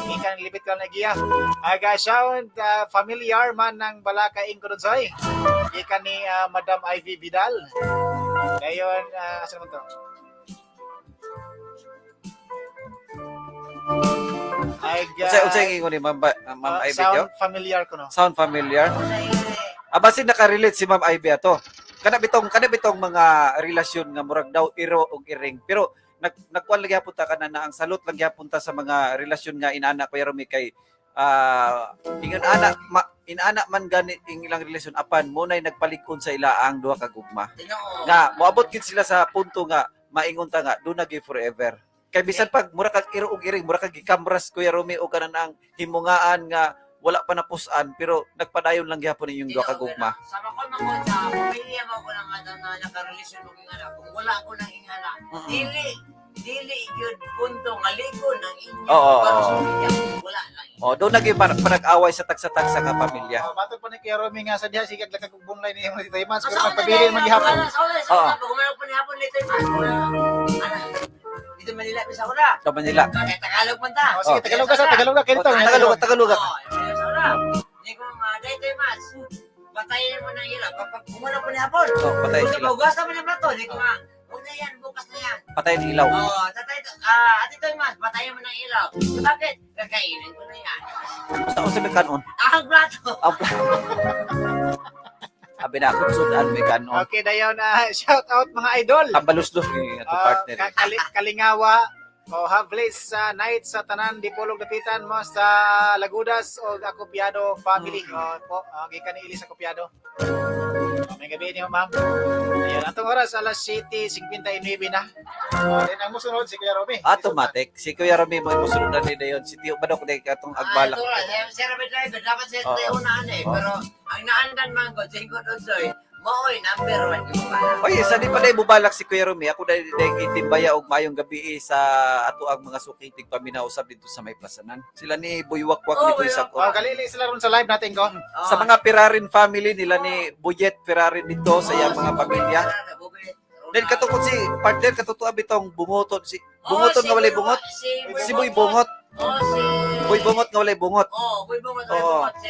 Ikan lipit ka na giya. Aga sound familiar man ng Balaka Ingkudunsoy. Ikan ni Madam Ivy Vidal. Ngayon, asa naman to? Aga, Unsay unsay ingon ni Ma'am Ma'am Ivy sound Tio? familiar ko no. Sound familiar? Abasin nakarelate si Ma'am Ivy ato. Kana bitong mga relasyon nga murag daw iro og iring. Pero nagkuan lang gyapon ta kana na ang salot lang gyapon ta sa mga relasyon nga inana Kuya Romy kay ingon ana inana man gani ing ilang relasyon apan munay nagpalikon sa ila ang duha ka gugma. Tinoo. Nga moabot gid sila sa punto nga maingon ta nga do na gyud forever. Kay bisan pag mura kag iro og iring, mura kag gikamras Kuya Romy o kanan ang himungaan nga wala pa napusan pero nagpadayon lang gyapon inyong duha ka gugma. Sama ko man sa pamilya mo ko lang nga na nakarelasyon og ingana. Kung wala ko nang ingana, dili Dili gyud punto nga ligon ang inyo. Oo, Pero oo. sa pamilya, wala lang. Oh, doon naging panag-away sa tagsa-tagsa nga pamilya. Oh, matod pa ni Kuya Romy nga sa diha sige lagkag bunlay ni imo Tito Iman. Sa Siguro una magpabilin man gihapon. Sa una, sa Oo. una, pag umayroon pa ni hapon dito yung mas. Ana, dito Manila, bisa una. Sa Manila. Kaya Tagalog man ta. Oh, sige, Tagalog ka sa Tagalog ka Oh, kito. Tagalog, Tagalog. Oo, sa una. Hindi ko mga dito yung mas. Patayin mo ng ilaw. Kapag kumuna pa ni hapon. Oh, patayin Kung sila. mahugasan mo ng plato, hindi ko nga, huwag na yan, bukas na yan. Patayin ang ilaw. Oo, tatay, ate Toy Mas, patayin mo ng ilaw. Bakit? Kakainin ko na yan. Basta ako sa may kanon. Ang plato. Ang Abi na akong sudan may kanon. Okay, dayon na shout out mga idol. Ang baluslos ni ato Ah, partner. Kalingawa o Havlis sa night sa tanan Dipolog Dapitan mo sa Lagudas o Acopiado family. O, po, gikan ni Elisa Acopiado. Oh, may gabi niyo, ma'am. Ayan, atong oras alas 7:59 na. Oh, then ang musunod si Kuya Romy. Automatic. Si Kuya Rami mo musunod na ni dayon. Si Tio Badok day katong agbalak. Ah, ito ra, si Rabbit Driver, dapat siya Oo. tayo unaan eh. Oo. Pero ang naandan man ko, Jingko Donsoy, maoy number one yung balak. Oy, sa di pa day bubalak si Kuya Rami. Ako day day gitimbaya og maayong gabi eh, sa ato ang mga suking tigpaminaw usab dito sa may plasanan. Sila ni Buy Wakwak Oh, dito sa Oh, galili sila ron sa live natin ko. Oo. Sa mga Pirarin family nila ni Buyet Pirarin dito sa iyang mga pamilya. Then katukod si partner katutuo bitong bungoton si bungoton nga walay bungot. Si Boy Bungot, Oh, si Boy Bungot nga walay bungot. Oh, Boy Bungot, Boy Oo. Bungot si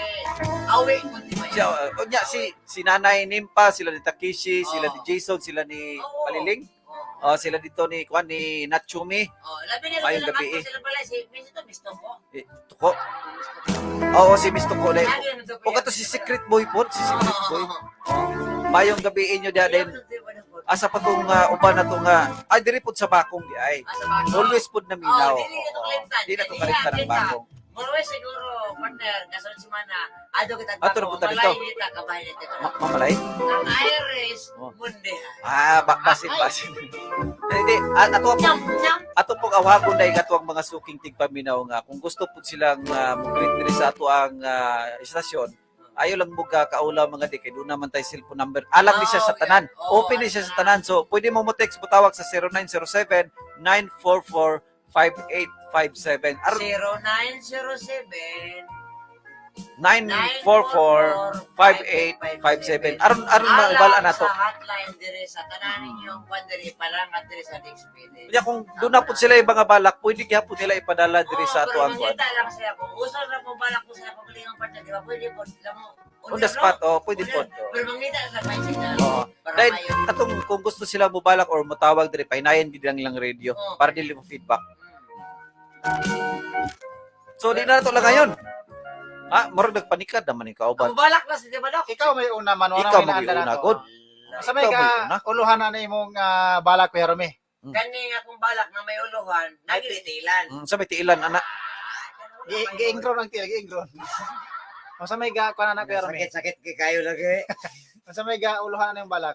Awi kunti ba Siya, unya si si Nanay Nimpa, sila ni Takeshi, sila ni Oo. Jason, sila ni Oo. Paliling. Oh. Oh, sila dito ni Kwan ni Natsumi. Oh, labi na Mayong lang gabi ako eh. sila pala si Misto Misto ko. Eh, tuko. Oo, si Miss Tuko dai. Lagi naman to, O kato si Secret Boy po, si Secret Boy. Mayong gabi inyo diha din. Asa pa tong uban na tong ay diri pud sa bakong di ay. Always pud na minaw. Oh, dili na to kalimtan. Di na to Dili kalimtan ang na, bakong. Murwe siguro, partner, kasunod semana, ado kita Ato na punta dito. Malay kita, kabahin dito. Mamalay? Ang Iris, Oh. mundi. Ah, basin basin. Hindi, ato po Nyam, nyam. ato pong awhagon dahil ato ang mga suking tigpaminaw nga kung gusto po silang mo-greet diri sa ato ang istasyon ayo lang mo ka kaulaw mga di kay doon naman tayo cellphone number alam ni siya sa Oh, tanan yeah. Oh, open ni siya sa tanan so pwede mo mo text mo tawag sa 0907 944 5857 aron 0907 944 5857 aron aron maibal-an nato. Sa hotline diri sa tanan ninyong kwan diri palangat diri sa Dixpede. Kanya kung doon na po sila yung mga balak, pwede gyapon nila ipadala diri sa ato ang kwan. Pero mangita lang sila kung uso na po balak ko sila pagalingang partner, di ba? Pwede po sila mo. On the spot, oh, pwede po. Pero mangita sa may signal. Oo. Para Dahil mayo. atong kung gusto sila mobalak or motawag diri pahinayan gid lang lang radio Oo. para dili mo feedback. So di na nato lang ngayon. Ah, murag nagpanikad naman ikaw ba? Ang balak na si Dibadok. Ikaw may una man, wala Ikaw may may naanda una, nato. good. Sa may Ikaw may ka una. uluhan na imong balak Kuya Romy. Kani nga kung balak na may uluhan, nagilitilan. Sa may tiilan ana. Giingron ang tila, giingron. Unsa may ga kuan na Kuya Romy? Sakit-sakit kay kayo lagi. Unsa may ga uluhan na yung balak?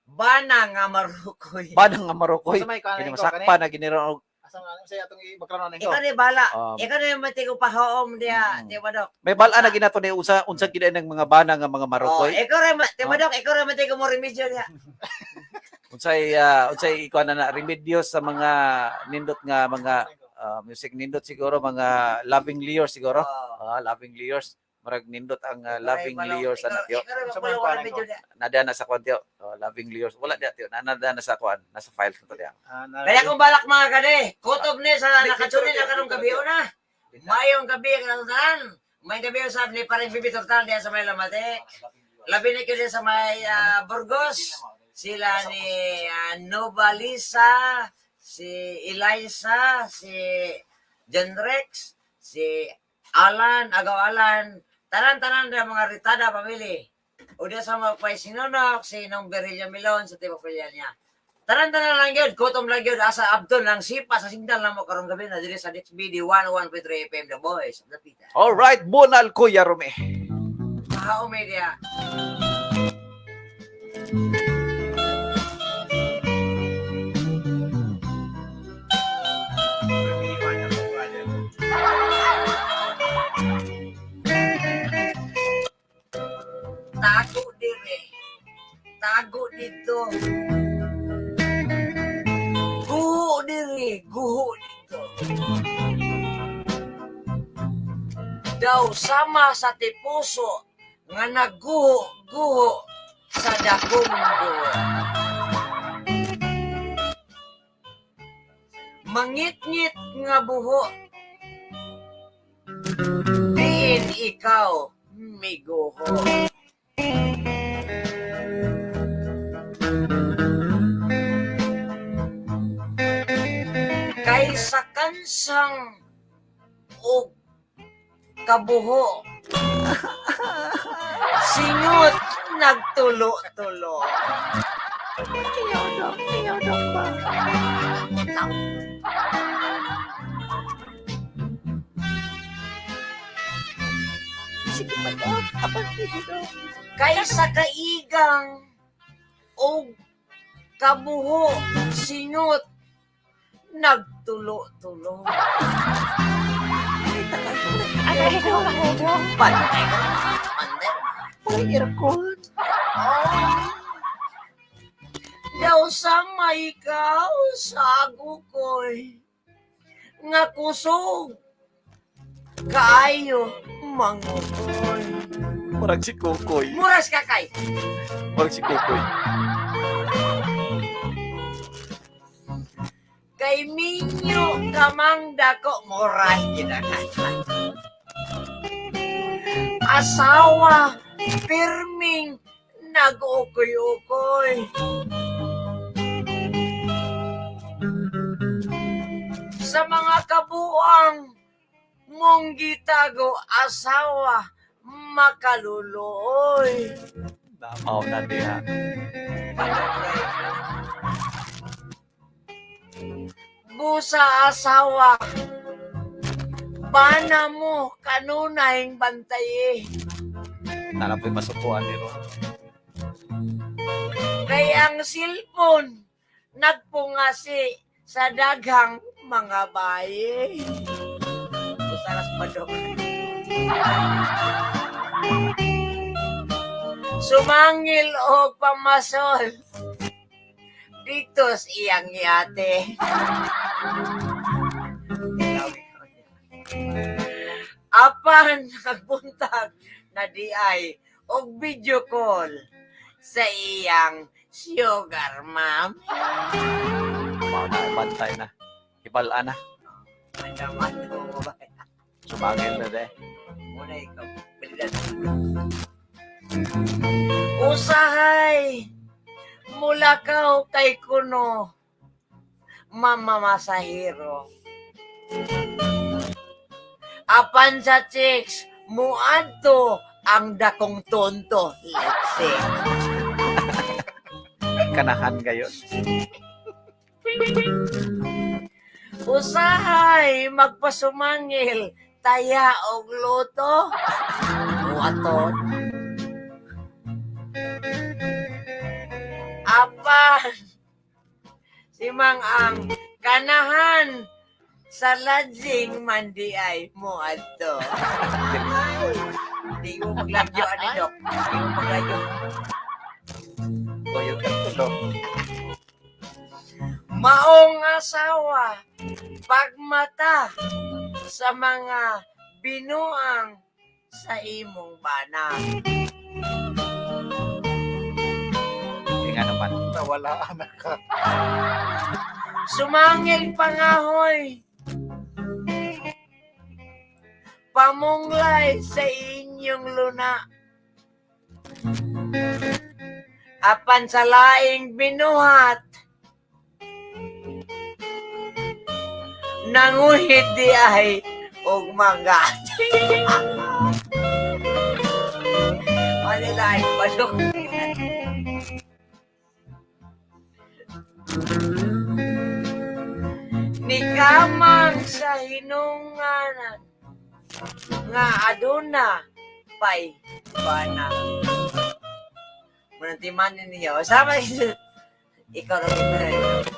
Bana nga marukoy. Banang nga marokoy. Unsa may kuan Kini na masakpa na ginira og Asa man unsa atong i-background na ikaw? Ikaw ni bala. Ikaw na yung matigo pahoom diha, Dibadok. May bal-an na ginato ni unsa unsa gid ng mga bana nga mga Oh, marokoy. ikaw ra Dibadok, ikaw ra matigo mo remedyo diha. Unsay unsay ikuan na na remedyo sa mga nindot nga mga music nindot siguro mga loving Leors siguro. Oh. Ah, loving Leors. Murag nindot ang loving Leors ana tiyo. Ikaw ra Sa mga magpalaw kuan remedyo diha. Nada na sa kuan tiyo. Oh, loving Leors. Wala diya tiyo. Nada na sa kuan. Nasa files na to diya. Ah, na- Kaya kung balak mga kade, kutob ni sa nakatsunin na karong gabi una. Mayong gabi ang tanan. May gabi usab ni paring Bibi Tortal diha sa may Lamate. Labi ni kayo sa may Burgos. Sila ni Nova Lisa, si Eliza, si John Rex, si Alan, Agaw Alan, tanan-tanan na mga ritada pamili. O diya sa mga pay sinunok, si Nong Berillo Milon, sa Tibo niya. Tanan-tanan lang yun, kutom lang yun, asa Abdul lang sipa sa signal lang mo karong gabi na diri sa DXBD 101.3 FM The Boys of the Pita. All right, Bonal Kuya Rome. Mahao media. Tago dire. Tago dito. Buho diri, guho dito. Daw sama sa tipuso nga nagguho-guho sa dakong guho. Mangitngit nga buho, diin ikaw miguho. Kay sa kansang og kabuho, singot nagtulo-tulo. Kay sa kaigang og kabuho, singot nagtulo-tulo. Pantay ka. Pantay. Oh. Daw sama ikaw sa agukoy nga kusog kaayo mangukoy. Murag si Kukoy. Muras ka kay. Murag si Kukoy. Kay minyo kamang dako moray kita. Asawa pirming nag-ukoy-ukoy. Sa mga kabuang mong gitago asawa makaluluoy. Namaw na diha. Busa asawa, bana mo kanunay bantaye. Nana po'y masukuan ni Ron. Kay ang silpon nagpungasi sa daghang mga baye. Busaras badok. Sumangil o pamasol. Dito sa iyang yate. Apan nagbuntag na di ay og video call sa iyang sugar mom. Mao na, bantay na. Hibal-an na. Ano mo ba? Sumangil na de. Muna ikaw. Bilidan. Usahay! Mulakaw kay kuno mamamasahiro. Apan sa chicks, muadto ang dakong tonto. Let's see. Kanahan gayon. Usahay magpasumangil taya og luto. Waton. Apan si Mang Ang kanahan sa lodging mandi ay mo adto. Di ko maglagyo ani dok. Di ko maglagyo. Tuyo ka tulo. Maong asawa pagmata sa mga binuang sa imong bana. Kaya nga naman. Nawala anak ka. Sumangil pangahoy. Pamunglay sa inyong luna. Apan sa laing binuhat. Nanguhit di ay og mangga. Manila ay pasok. Nikamang sa hinunganan nga aduna pay bana. Munantimanin niyo. Sama ikaw rin ito.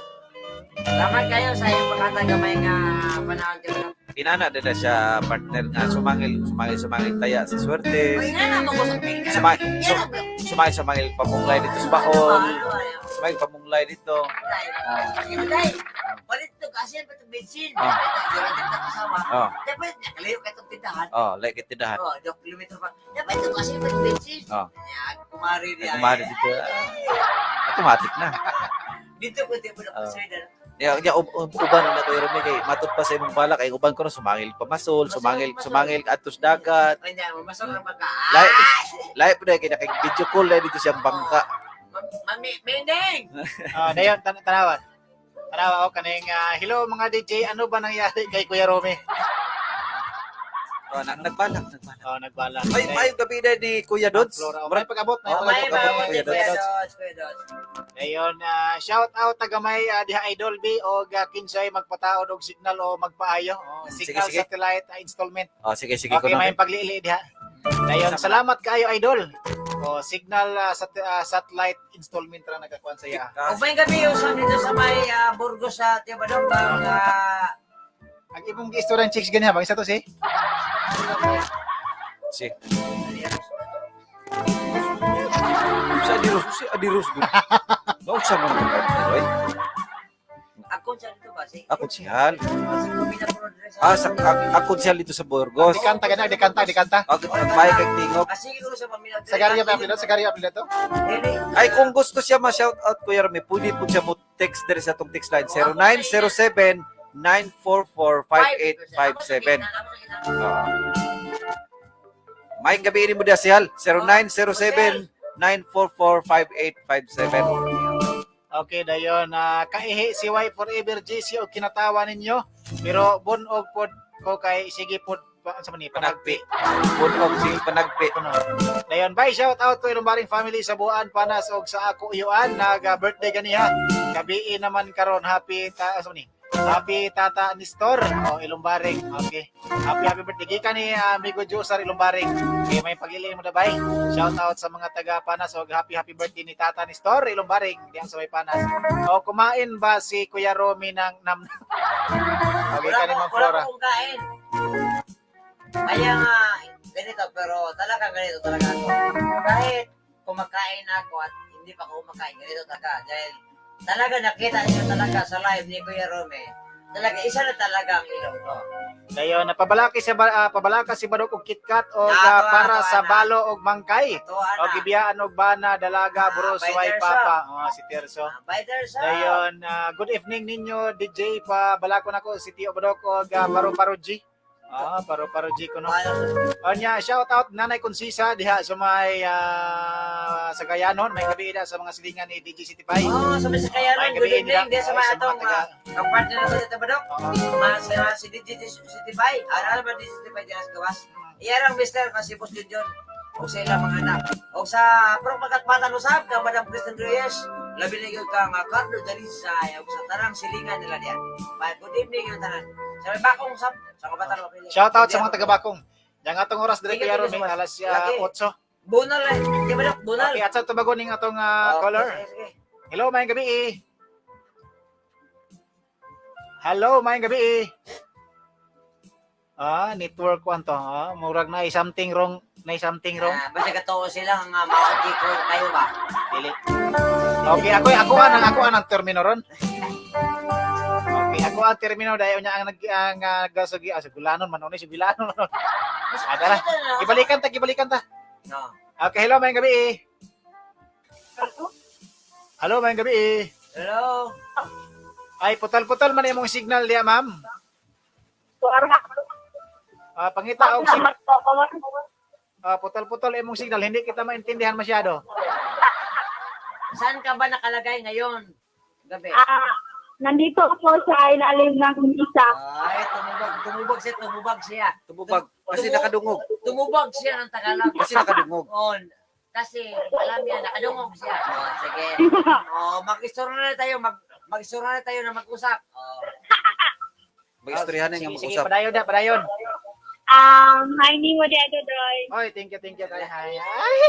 Salamat kayo sa iyong pagkatagamay nga panahon kayo. Inana na siya partner nga sumangil, sumangil, sumangil taya sa swerte. Uy, nga naman ko sa Sumangil, sumangil pamunglay dito sa bahol. Sumangil pamunglay dito. Day, palit Asin pa itong bensin. Ah. Durante na asawa. Oh, Dapat nakalayo ka itong tindahan. oh, like tindahan. Oh, 2 kilometro pa. Dapat ito asin pa itong bensin. Oh. Yan, kumari niya. Kumari dito. Ah, automatic na. Dito ko di mo na Oh. consider. Ya, ya uban na ko Romy kay matud pa sa imong balak ay uban ko na sumangil pa masol, sumangil sumangil adtos dagat. Kanya, masok na baka. Lai lai po dahil kay nakig video call dahil dito siyang bangka. Mami, Mending! Ah, dayon tanawa. Tanawa ako kaning hello mga DJ, ano ba nangyari kay Kuya Romy? Oh, nagbalak, nagbalak. Oh, nagbala. Ay, may gabi na ni Kuya Dods. Flora, oh, may pag-abot, may Oh, May pag-abot. mga Kuya Kuya Dods. Dods, Kuya Dods. Dayon, shout out tagamay diha Idol B og kinsay magpataod og signal o magpaayo. Oh, Sige, signal sige. satellite installment. Oh, sige, sige Okay, kuno. may pagliili diha. Dayon, salamat kaayo Idol. Oh, signal satellite installment ra nagakuan sa iya. Ah, O may gabi yung sa dito sa may Burgos sa Tiabadong bang Ang imong gi-istorya chicks ganyan bang isa to si? Si. Sa Adirus, si Adirus gud. Naunsa man gud oy. Ako sa dito ba? Si Ako siyal. Si Kumina Pro Dress. Ah, sa ako siyal dito sa Burgos. Dikanta ganyan, dikanta, dikanta. Ako may kay tingog. Ah, sige ko sa pamilya. Sa Gario pa apelido, sa Gario apelido to. Dili. Ay, kung gusto siya ma-shout out, Kuya Rami, pwede po siya mo text diri sa atong text line 0907 944 5857. May gabi ini mo diya siyal 0907 944 5857. Okay, dayon kaihi si Y Forever GC og kinatawa ninyo. Pero bunog pod ko kay sige pod pa, sa man ni Panagpi. Punog si panagpi. Kuno. Dayon, bye, shout out to Ilumbaring family sa Buan, Panas og sa ako Iyuan nag birthday ganiha. Gabii naman karon, happy ta sa man ni. Happy Tata Nestor o Ilumbaring. Okay. Happy happy birthday gikan ni amigo Josar Ilumbaring. Okay, may paglili mo na bay. Shout out sa mga taga Panas og happy happy birthday ni Tata Nestor Ilumbaring diyan sa may Panas. O kumain ba si Kuya Romy ng nam? Okay, Wala kani ko, Ma'am wala Flora. ko kong kain. Kaya nga, ganito, pero talaga ganito talaga ako. Kahit kumakain ako at hindi pa ako kumakain, ganito talaga. Dahil talaga nakita niyo talaga sa live ni Kuya Rome, talaga, isa na talaga ang ilong ko. Dayon napabalaki si pabalaka si Badok og KitKat og Ah, tuwa, para tuwa sa na. balo og mangkay. Tuwa na. O gibiyaan og bana dalaga Ah, buros by way Terso. papa. Oh, si Terso. Bye, Terso. Dayon good evening ninyo DJ, pa balako nako si Tio Badok og Paro Paro G. Ah, Paro Paro G kuno. Onya, shout out Nanay Konsisa diha sa may Sagayanon, may gabi sa mga silingan ni DJ City Pai. Oh, sa mga Sakayanon, May good gabi evening. nila. Diyan sa Ay, mga sa mga atong kapartner na dito, Badok. Oo. Mas si DJ City Bay. Ano ba DJ City Bay diyan sa gawas? Iyarang Mr. kasi Boss Junjun. O sa ilang mga anak. O sa pro pagkatmatan usab ka Madam Kristen Reyes. Labi na gyud ka nga Carlo Dalisay o sa tanang silingan nila diyan. Bye, good evening yung tanan. Sa may bakong usab sa kabatan mapili. Shout out sa mga taga-Bakong. Yang atong oras dire Thank you, Kuya thank you Romy so much. alas Lagi. 8. Bunal eh. Di ba Dok? Bunal. Okay, at sa tubagon ning atong Okay, caller. sige, sige. Hello, maayong gabi eh. Hello, maayong gabi eh. Ah, network ko to. Ah, murag na something wrong, na something wrong. Ah, basta katuo sila nga maoti ko kayo ba? Dili. Okay, ako ang termino ron. Okay, ako ang termino dayon niya ang nag ang gasugi ah, sugulanon man ni sugulanon. Ah, tara. Gibalikan ta, gibalikan ta. No. Okay, hello, maayong gabi eh. Hello, maayong gabi eh. Hello. Ay, putol-putol man imong signal diya, ma'am. Ah, pangita og putol-putol imong signal, hindi kita maintindihan masyado. Saan ka ba nakalagay ngayon? Gabi. Ah, nandito ako sa ilalim ng misa. Ay, tumubag, tumubag siya, tumubag siya. Tumubag kasi nakadungog. Tumubag siya ng Tagalog. Kasi nakadungog. On. Kasi alam niya, nakadungog siya. Oh, sige. Oh, mag-istorya na tayo, mag-istorya na tayo na mag-usap. Oh. Mag-istoryahan na nga Sige, sige, mag-usap. padayon na, padayon. Hi ni mo dito, Doy. Oy, thank you. Hi, hi. Ay!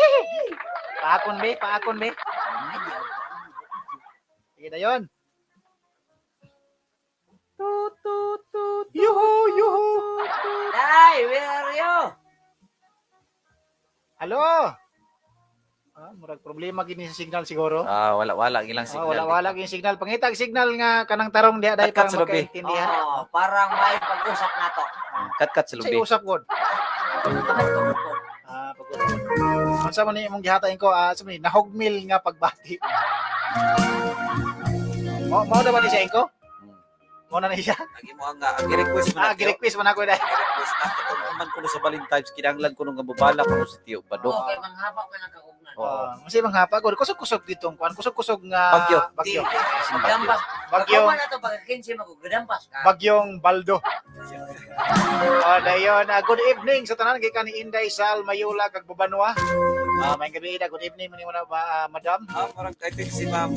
Paakon be, paakon be. Sige dayon. Tut tut tut. Yuhu, yuhu. Day, where are you? Hello. Ah, murag problema gini sa signal siguro. Ah, wala wala ilang Ah, signal. wala wala gyud signal. Pangitag signal nga kanang tarong diha dai Cut, cut para sa lubi. makaintindihan. Oh, parang may pag-usap na to. Cut sa Sa lubi. usap god. Ah, pag Unsa man ni imong gihatayin ko, ah, sa man ni nahugmil nga pagbati. Mo mo na ba ni siya inko? Mo na ni siya? Ang imo ang ang request mo na. Ah, gi-request man ako dai. Request na katong man kuno sa Valentine's kinahanglan kuno nga mobala kuno si Tio Badok. Okay, manghaba man ang kaugnan. Oo. Oh, masay manghapa gud. Kusog-kusog ditong kuan, kusog-kusog nga Bagyo. Bagyo. Dampas. Bagyo. Pagkawa na to pagka 15 magugudampas ka. Bagyong Baldo. Oh, dayon. Ah, good evening sa tanan gikan ni Inday Sal Mayula kag Babanwa. Ah, may gabi ida. Good evening man na ba, ah, madam. Ah, parang I think si Ma'am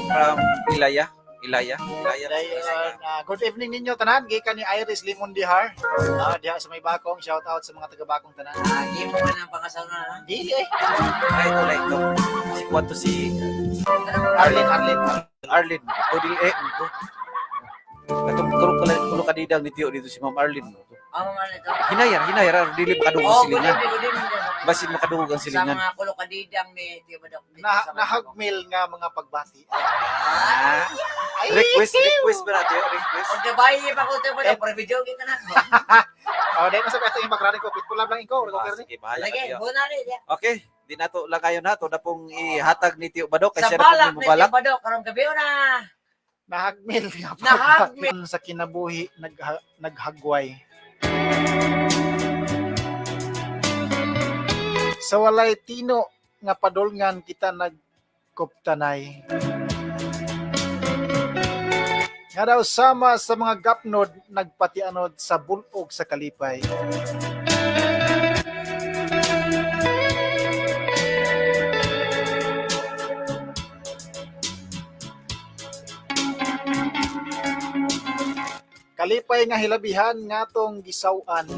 from Ilaya. Ilaya. Ilaya. Dayon, ah, good evening ninyo tanan gikan ni Iris Limondihar. Ah, diha sa may Bakong, shout out sa mga taga Bakong tanan. Ah, gimo man ang pangasaw na. Ha? Dili eh. Ay, ito lang ito. Si Kwanto si Arlene, Arlene. Arlene. O dili eh. Ito. Katong tulong pala kulo kadidang ni Tio dito si Ma'am Arlene. Ah, mga ito. Hinayar, hinayar. Dili makadungog ang Oh, good silingan. evening, good evening. Sa Basin makadungog ang Sa silingan. mga kulokadidang ni Tio Badok. Dito Na sa may nahagmil nga mga pagbati. Ah. Ay, Request, request ba natin? Request. Kung gabayi pa ko Tio Badok, para video kita na. Oh, dahil nasa beto yung background ko, pitpulab lang ikaw, Ah, record ni. sige, bahala ka, Lagi, Tio. muna rin. Ya. Okay, di nato lang kayo na to na pong ihatag ni Tio Badok kay Sa siya na balak pong ni mubalak. Tio Badok, karong gabi na. Nahagmil nga Nahagmil. pagbati sa kinabuhi naghagway. Sa walay tino nga padulngan kita nagkuptanay. Nga daw sama sa mga gapnod nagpatianod sa bulog sa kalipay. Kalipay nga hilabihan ngatong gisaw-an.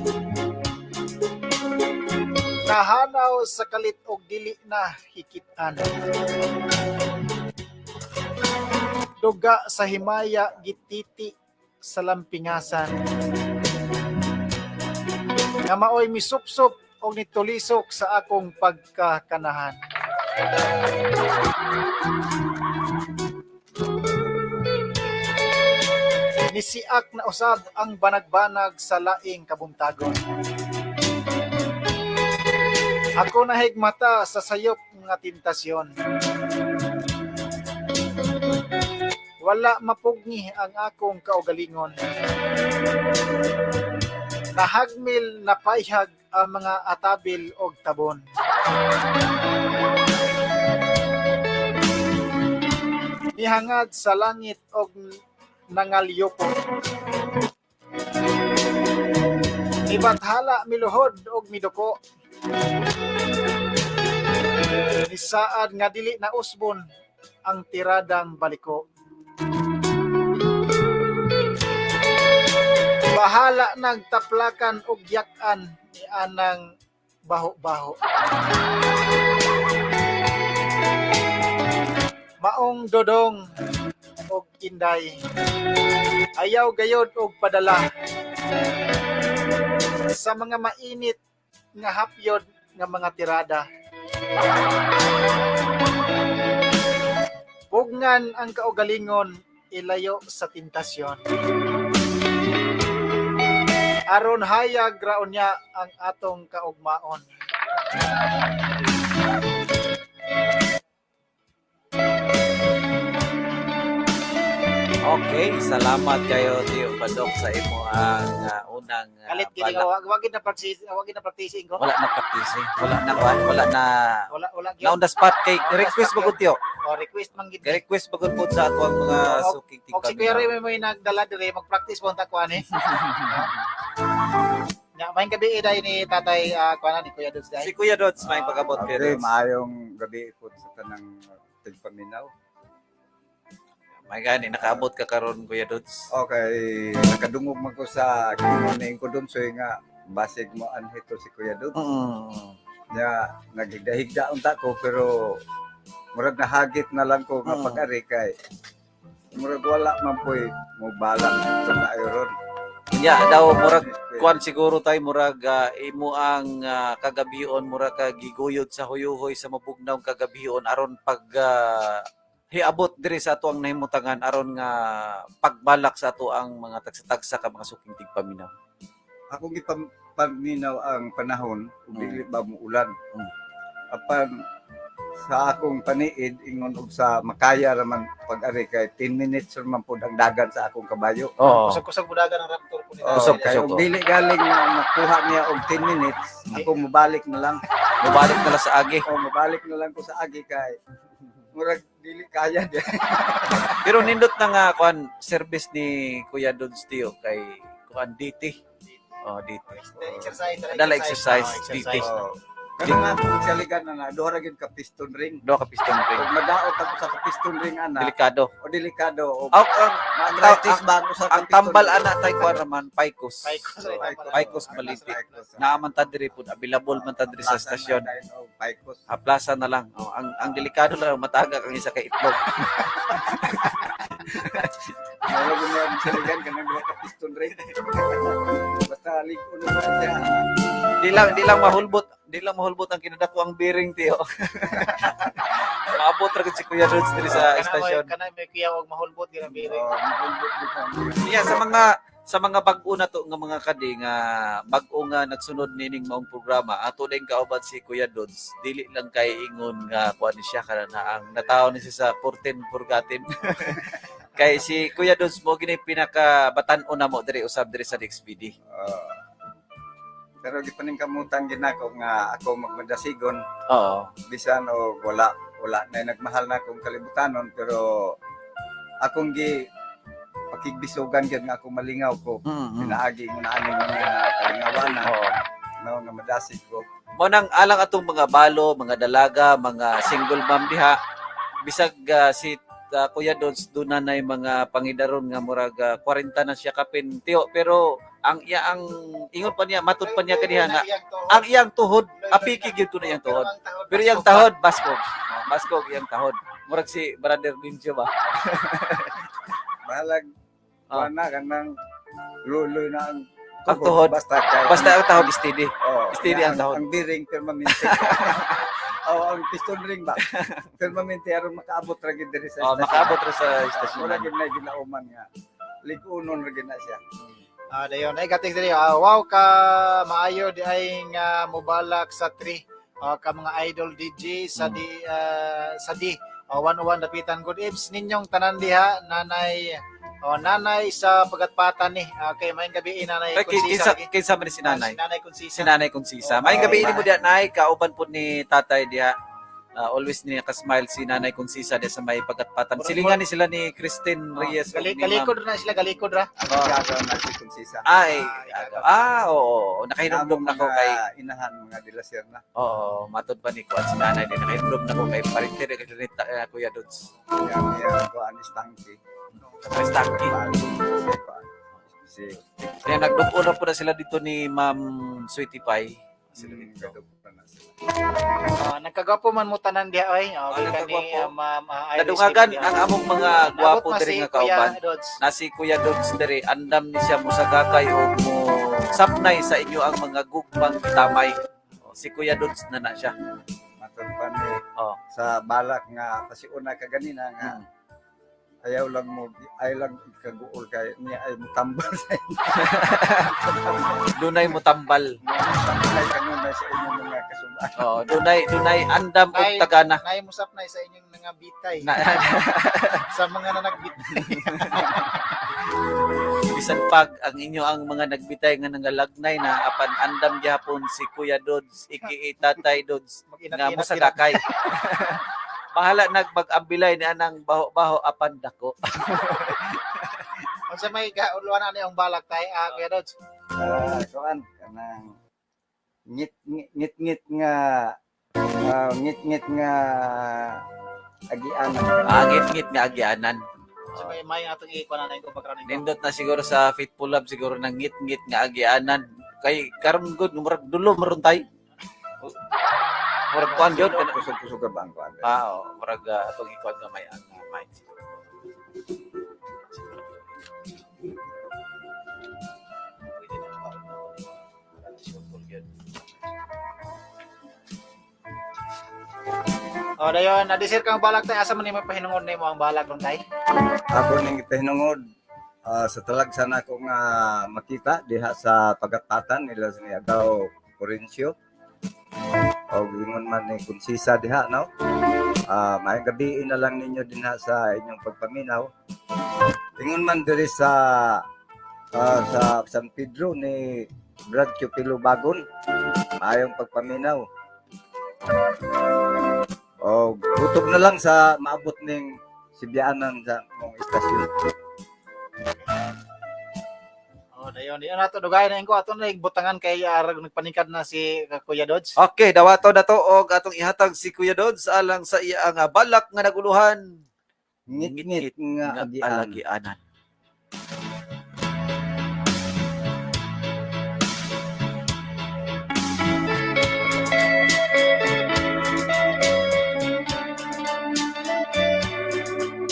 Nahanaw sa kalit og dili na hikitan. Duga sa himaya gititi sa lampingasan. Nga maoy misupsop og nitulisok sa akong pagkakanahan. Nisiak na usab ang banag-banag sa laing kabuntagon. Ako nahigmata sa sayop nga tentasyon. Wala mapugni ang akong kaugalingon. Nahagmil na payhag ang mga atabil og tabon. Nihangad sa langit og nangalyoko. Nibathala miluhod og miduko. Nisaad nga dili na usbon ang tiradang baliko. Bahala nagtaplakan og yak-an ni anang baho-baho. Maong dodong og inday. Ayaw gayod og padala sa mga mainit nga hapyod nga mga tirada. Pugngan ang kaugalingon ilayo sa tentasyon. Aron hayag raon niya ang atong kaugmaon. Okay, salamat kayo Tio Badok sa imo ang unang Kalit gini balak. wag wag na practice, wag na practice ko. Wala na practice eh. Wala na kuan, wala na Wala wala na on the spot kay On the request spot bagod Tio. O request man gid. Request bagod po sa ato ang mga suking Og si Kuya Ray may may nagdala dire mag-practice po ta kuan eh. Nya may gabi day ni Tatay kuan ni Kuya Dudes day. Si Kuya Dods may pag-abot Kuya Okay, Dods. maayong gabi po sa tanang tigpaminaw. May gani nakaabot ka karon Kuya Dods. Okay, nakadungog man ko sa kinuning ko dun so nga basig mo anhito si Kuya Dud. Nya naghigda-higda unta ko pero murag nahagit na lang ko nga pag-ari kay murag wala man po'y mo balak sa ron. Nya daw murag kuan siguro tay, murag imo ang kagabion murag ka giguyod sa huyuhoy sa mabugnaw kagabion aron pag hiabot diri sa ato ang nahimutangan aron nga pagbalak sa ato ang mga tagsa-tagsa ka mga suking tigpaminaw. Ako gipaminaw ang panahon ug dili ba muulan. Apan sa akong paniid ingon og sa makaya raman pag-ari kay 10 minutes raman pud ang dagan sa akong kabayo. Oo. Kusog-kusog budagan ang Raptor po nila. Oh, Kusog, kay kusog, og oh. dili galing na makuha niya og 10 minutes, ako mobalik na lang. Mubalik na lang sa agi. O mobalik na lang ko sa agi kay murag dili kaya di. Pero nindot na nga kuan service ni Kuya Dodds Tio kay kuan DT. Oh, DT. Exercise. Dala exercise, Oh, DT. exercise. Oh. Kana nga akong saligan na na duha ra gyud ka piston ring. Duha ka piston ring. Ug madaot ako sa ka piston ring ana, Delikado. o delikado o Aw, ang, maarthritis ba ako sa ang ka-piston tambal ring. ana tay kuan raman Picos. Picos, Oh, tambal. Picos maliti. Naa man ta diri pud, available man ta diri sa Plaza na estasyon. dahil, oh, Picos. Ah, plaza na lang. Oh, ang delikado lang mataga kang isa ka itlog. Wala ko na ang saligan kanang duha ka piston ring. Basta liko na ba siya. Di lang mahulbot ang kinadako ang bearing tiyo. Maabot ra gud si Kuya Dodds diri sa estasyon. Kana may kuya og mahulbot gyud ang biring. Oh, mahulbot dito ang bearing. Yeah, sa mga bag-o na to nga mga kadi nga bag-o nga nagsunod nining maong programa, ato din kauban si Kuya Dodds. Dili lang kay ingon nga kuan ni siya kana na ang natawo ni siya sa 14 Purgatin. Kay si Kuya Dodds mo gini pinaka batan-o na mo diri usab diri sa DXBD. Oh. Pero gipaningkamutan ginako nga ako magmadasigon Oo. bisan og wala wala na nagmahal na akong kalibutanon, pero akong gi pakigbisugan gyud nga ako malingaw ko pinaagi mo na aning mga kalingawan na Oo. no nga madasig ko. Mo nang alang atong mga balo, mga dalaga, mga single mom diha, bisag si Kuya Dodds doon na nay mga pangidaron nga murag 40 na siya kapin tiyo, pero ang iya ang ingon pa niya, matud pa niya kaniya nga ang iyang tuhod apiki gyud ko na iyang tuhod, pero iyang tahod baskog. Oh, baskog iyang tahod, murag si Brother Ninjo ba. Bahalag Ah. oh. Na kanang luloy na ang Ang tuhod. Basta kay Basta ang tahod steady. Oh, steady ang tahod. Ang bearing permanente. Oh, ang piston ring ba? Permanente aron makaabot ra gid diri sa Oh, estasyon. makaabot ra sa Wala estasyon. gid na ginauman nga. Ligunon ra gid na siya. Ah, dayon ay gatik diri. Ah, wow ka maayo di ay nga mobalak sa 3 ka mga idol DJ sa di sa di 101 Dapitan. Good eves ninyong tanan diha, nanay, oh, nanay sa pagatpatan ni. Okay, maayong gabi nanay Ay, Konsisa. kinsa Lagi. kinsa man ni si nanay? Si nanay Konsisa. Si Nanay Konsisa. May gabi ini mo diha nay, kauban po ni tatay diha. Ah, always ni nakasmile si Nanay Konsisa diha sa may pagatpatan. Silingan ni sila ni Christine Reyes ug ni Ma'am. Galikod na sila, galikod ra. Ang gagaw na si Konsisa. Ay, Ah, oo, nakahinumdum na ko Mga kay inahan mga dilaser na. Oo, matod pa ni Kuan si Nanay din. Nakahinumdum na ko kay Parinter kay Kuya Dodds. Yang yang kuan istangki. Stangki. Si kuan. Si Kaya nagdupo na po na sila dito ni Ma'am Sweetie Pie. Sila dito. Gadugpo na sila. Ah, nagkagwapo man mo tanan diha oy. Oh, Ah, gikan ni nagkagwapo. Ma'am Iris Nadungagan diha. ang among mga Nabot gwapo man diri si nga Kuya kauban. Dodds. Na si Kuya Dodds diri andam ni siya musagakay og mo sapnay sa inyo ang mga gugmang tamay. O, si Kuya Dodds na na siya. Matod pa ni Oh. sa balak nga kasi una ka ganina nga ayaw lang mo ayaw lang kaguol kay niya ay mutambal sa inyo. Dunay mo tambal. Mutambal kanunay sa inyong mga kasubaan. Oh, dunay andam og Nay- tagana. Nay musap na sa inyong mga bitay. Na, Sa mga nanagbitay. bisan pag ang inyo ang mga nagbitay nga nangalagnay na apan andam gihapon si Kuya Dodds iki Tatay Dodds nga Mag-inat-inat musagakay. Bahala nagmag-ambilay ni anang baho-baho apan dako. Unsa may kauluan ani ang balak tay, Kuya Dodds? Ah, kuan kanang ngit ngit ngit ngit nga ngit ngit nga agian. Ah, ngit-ngit nga agyanan. Unsa may atong ikuan na ko background ko. Nindot na siguro sa Faithful Love siguro nang ngit-ngit nga agyanan. Kay karon gud murag dulo maron tay. Murag kuan gyud kana. Kusog-kusog ka ba ang kuan? Ah, oh, murag atong ikuan gamay ang mic. O dayon, adi sir kang balak tay, asa man nimo pahinungod nimo ang balak ron tay? Ako ning pahinungod sa talagsa na ako nga makita diha sa pagatpatan nila sa ni Agaw Corincio. O ingon man ni Kunsisa diha, no? Maayong gabi na lang ninyo dinha sa inyong pagpaminaw. Ingon man diri sa sa San Pedro ni Brad Cupilo Bagon. Maayong pagpaminaw. O gutom na lang sa maabot ning Sibyaanan sa mong istasyon. O dayon, di na to dugay na ko ato na butangan kay arag nagpanikad na si Kuya Dodge. Okay, dawato na to og atong ihatag si Kuya Dodds alang sa iya nga balak nga naguluhan Ngit-ngit nga nga agian. alagianan.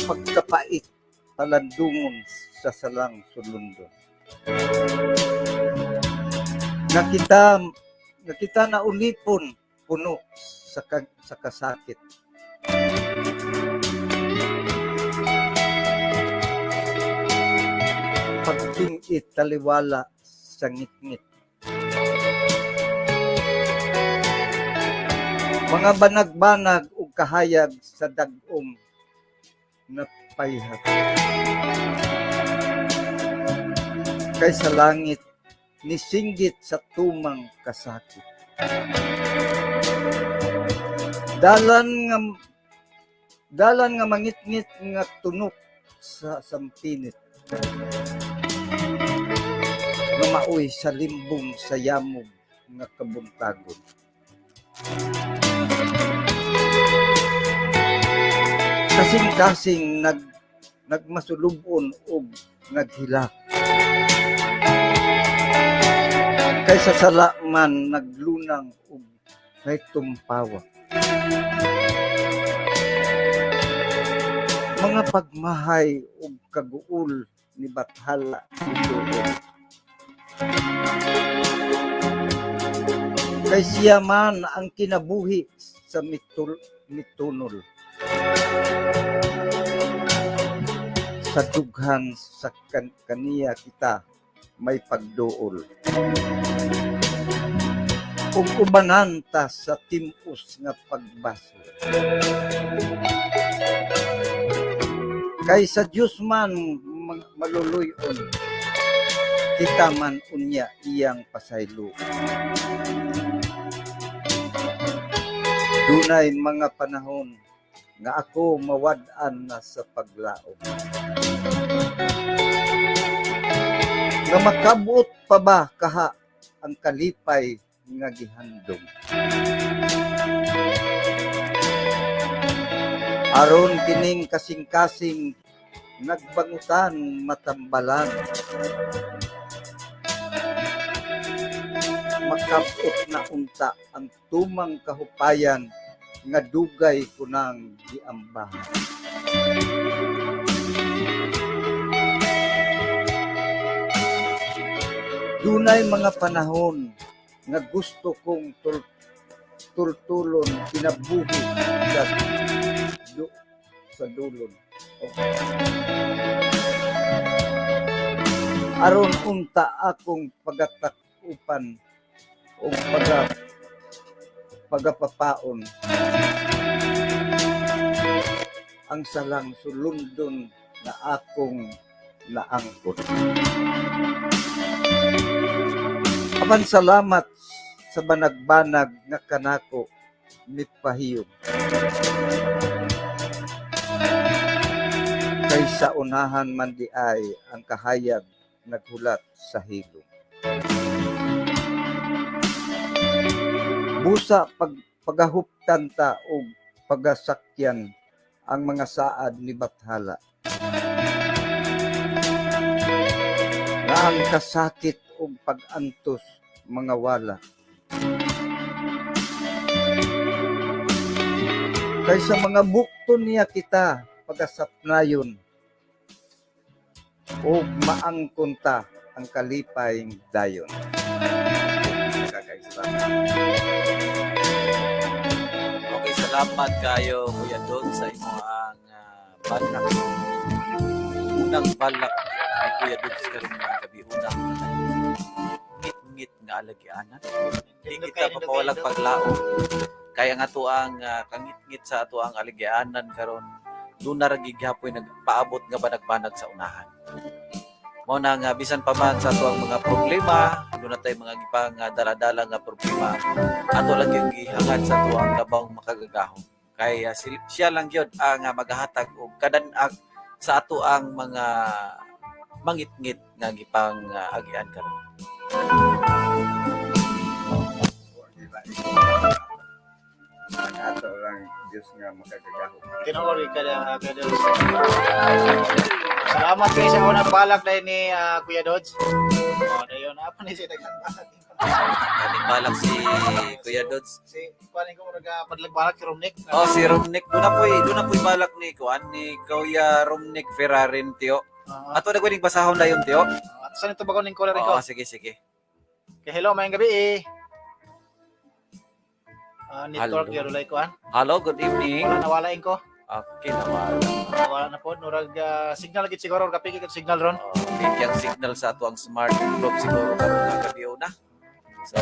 Pagkapait palandungon sa salang sulundon. Nakita na ulipon puno sa kasakit. Pagtingit taliwala sa ngitngit. Mga banag-banag ug kahayag sa dag-om na payhat. Kay sa langit nisinggit sa tumang kasakit. Dalan nga dalan nga mangitngit nga tunok sa sampinit. Nga maoy sa limbong sa yamog nga kabuntagon. Kasing-kasing nagmasulubon og naghilak. Kaysa sala man naglunang og tumpawa. Mga pagmahay og kaguol ni Bathala ituon. Kay siya man ang kinabuhi sa mitunol. Sa dughan sa kaniya kita may pagduol. Ug ubanan ta sa tim-os nga pagbaso. Kay sa Dios man maluluy-on, kita man unya iyang pasaylo. Dunay mga panahon nga ako mawad-an na sa paglaom. Nga makabot pa ba kaha ang kalipay nga gihandom. Aron kining kasing-kasing nagbangutan matambalan. Makabot na unta ang tumang kahupayan nga dugay kunang giambahan. Dunay mga panahon nga gusto kong tultulon kinabuhi sa dulon. Oh. Aron unta akong pagatakupan o pagapapaon ang salang sulundon na akong naangkon. Apan salamat sa banag-banag nga kanako mipahiyog. Kay sa unahan man di ay ang kahayag naghulat sa hilom. Busa pagahuptan ta og pagasakyan ang mga saad ni Bathala. Nga ang kasakit og pag-antos mga wala. Kaysa mga bukto niya kita pagasapnayon og maangkon ta ang kalipay dayon. Okay, Salamat kayo, Kuya Don, sa imong balak. Unang balak ni Kuya Don karon nga gabi una. Ngit-ngit nga alagianan. Di kita mapawalang paglaom. Kaya nga ato ang kangit-ngit sa ato ang alagianan karon doon na ra gihapon nagpaabot nga banag-banag sa unahan. Mao na nga bisan pa man sa ato ang mga problema, doon na tay mga gipang dala-dala nga problema, ato lang yung gihangad sa ato ang kabang makagagahom. Kay siya lang gyud ang magahatag og kadan-ag sa ato ang mga mangitngit nga gipang agian karon. Ang ato lang Diyos nga makagagahom. Tinuod kada Kuya Dodge. Salamat kay sa unang balak dahil ni Kuya Dodge. Oh, dayon apa ni siya daghang balak. Galing balak si Kuya Dodge. Si kuan ko murag padlag balak si Romnick. Oh, si Romnick. Doon na po'y balak ni kuan ni Kuya Romnick Ferrarin, Tiyo. Ato na ko basahon na yun, Tiyo. At saan ito ba ning color ko? Oo, sige, sige. Okay, hello, mayang gabi eh. Network Hello. yun ulay kuan. Hello, good evening. Wala nawala ko. Okay, nawala. Nawala na po. Nurag signal gid siguro kapigi kag signal ron. Oh, ang signal sa ato ang Smart Globe siguro karon nga gabi na. So,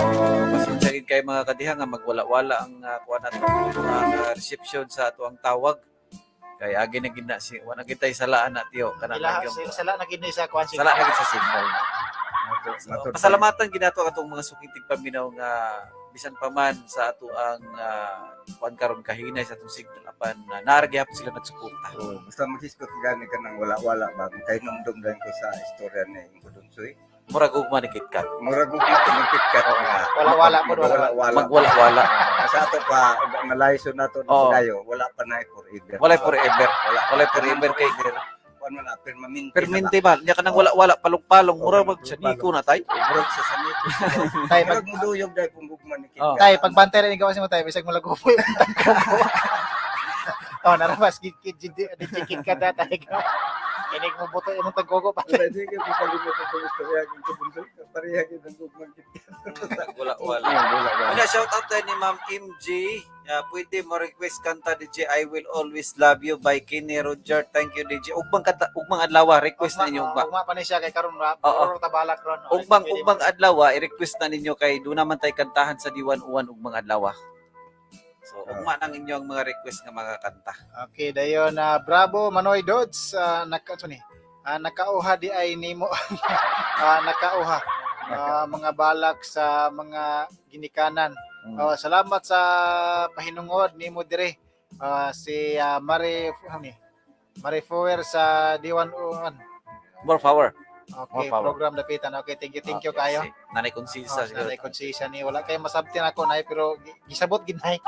pasensya gid kay mga kadiha nga magwala-wala ang kuan ato ang reception sa ato ang tawag. Kay agi na gid na si wala gid tay salaan na, Tiyo, kana Ila lang yung- sala na gid ni sa kuan sala na gid sa signal. So, Matod- pasalamatan ginato atong mga sukitig paminaw nga bisan pa man sa ato ang kuan karon kahinay sa atong signal apan naa ra gihapon sila nagsuporta. Oo, basta maghiskot gani ka ng wala-wala ba? Kay numdum din ko sa istorya ni Ingko Dunsoy. Murag ugma ni KitKat. Murag ug KitKat nga. Wala-wala po, wala-wala. Wala-wala. Magwala-wala. Sa ato pa, ug ang nalayso nato na Oo. dayo, wala pa na forever. Walay forever. Wala. Walay forever kay Kuan man na, permanente. permente ba? Nya kanang wala-wala palong-palong murag mag saniko na tay. Murag sa saniko. Tay pag Murag muduyog dahil kung gugma ni Oo. KitKat. tay pagbantay rin ikaw mo tay bisag mo lagupoy. Oh, narabas gid gid gid gid ka da tay. Inig mo buto imong taggogo pa. Wala, di ko kalimot itong istorya kung Dunsoy. Pareha gyud ang gugma ni KitKat. Wala-wala. Wala-wala. Una, shout out tayo ni Ma'am MJ. Pwede mo request kanta DJ "I Will Always Love You" by Kenny Roger. Thank you, DJ. Ugmang kanta, ugmang adlaw, request na ninyo ugma. Ugma pa ni siya kay karon ra. Oo. Ro tabalak ron. Ugmang ugmang adlaw, i-request na ninyo kay doon naman tayo kantahan sa Diwan-uwan ugmang adlaw. So, ugma nang inyo ang mga request nga mga kanta. Okay, dayon na bravo Manoy Dodds, naka ano ni? Nakauha di ay nimo nakauha mga balak sa mga ginikanan. Oh, salamat sa pahinungod nimo dire. Si Mare ano ni? Mare Fower sa D101. More power. Okay, More power. program dapitan. Okay, thank you kayo. Si Nanay Konsisa Oh, siguro. nanay konsisa ni wala kay masabtin ako nay pero gisabot gid nay.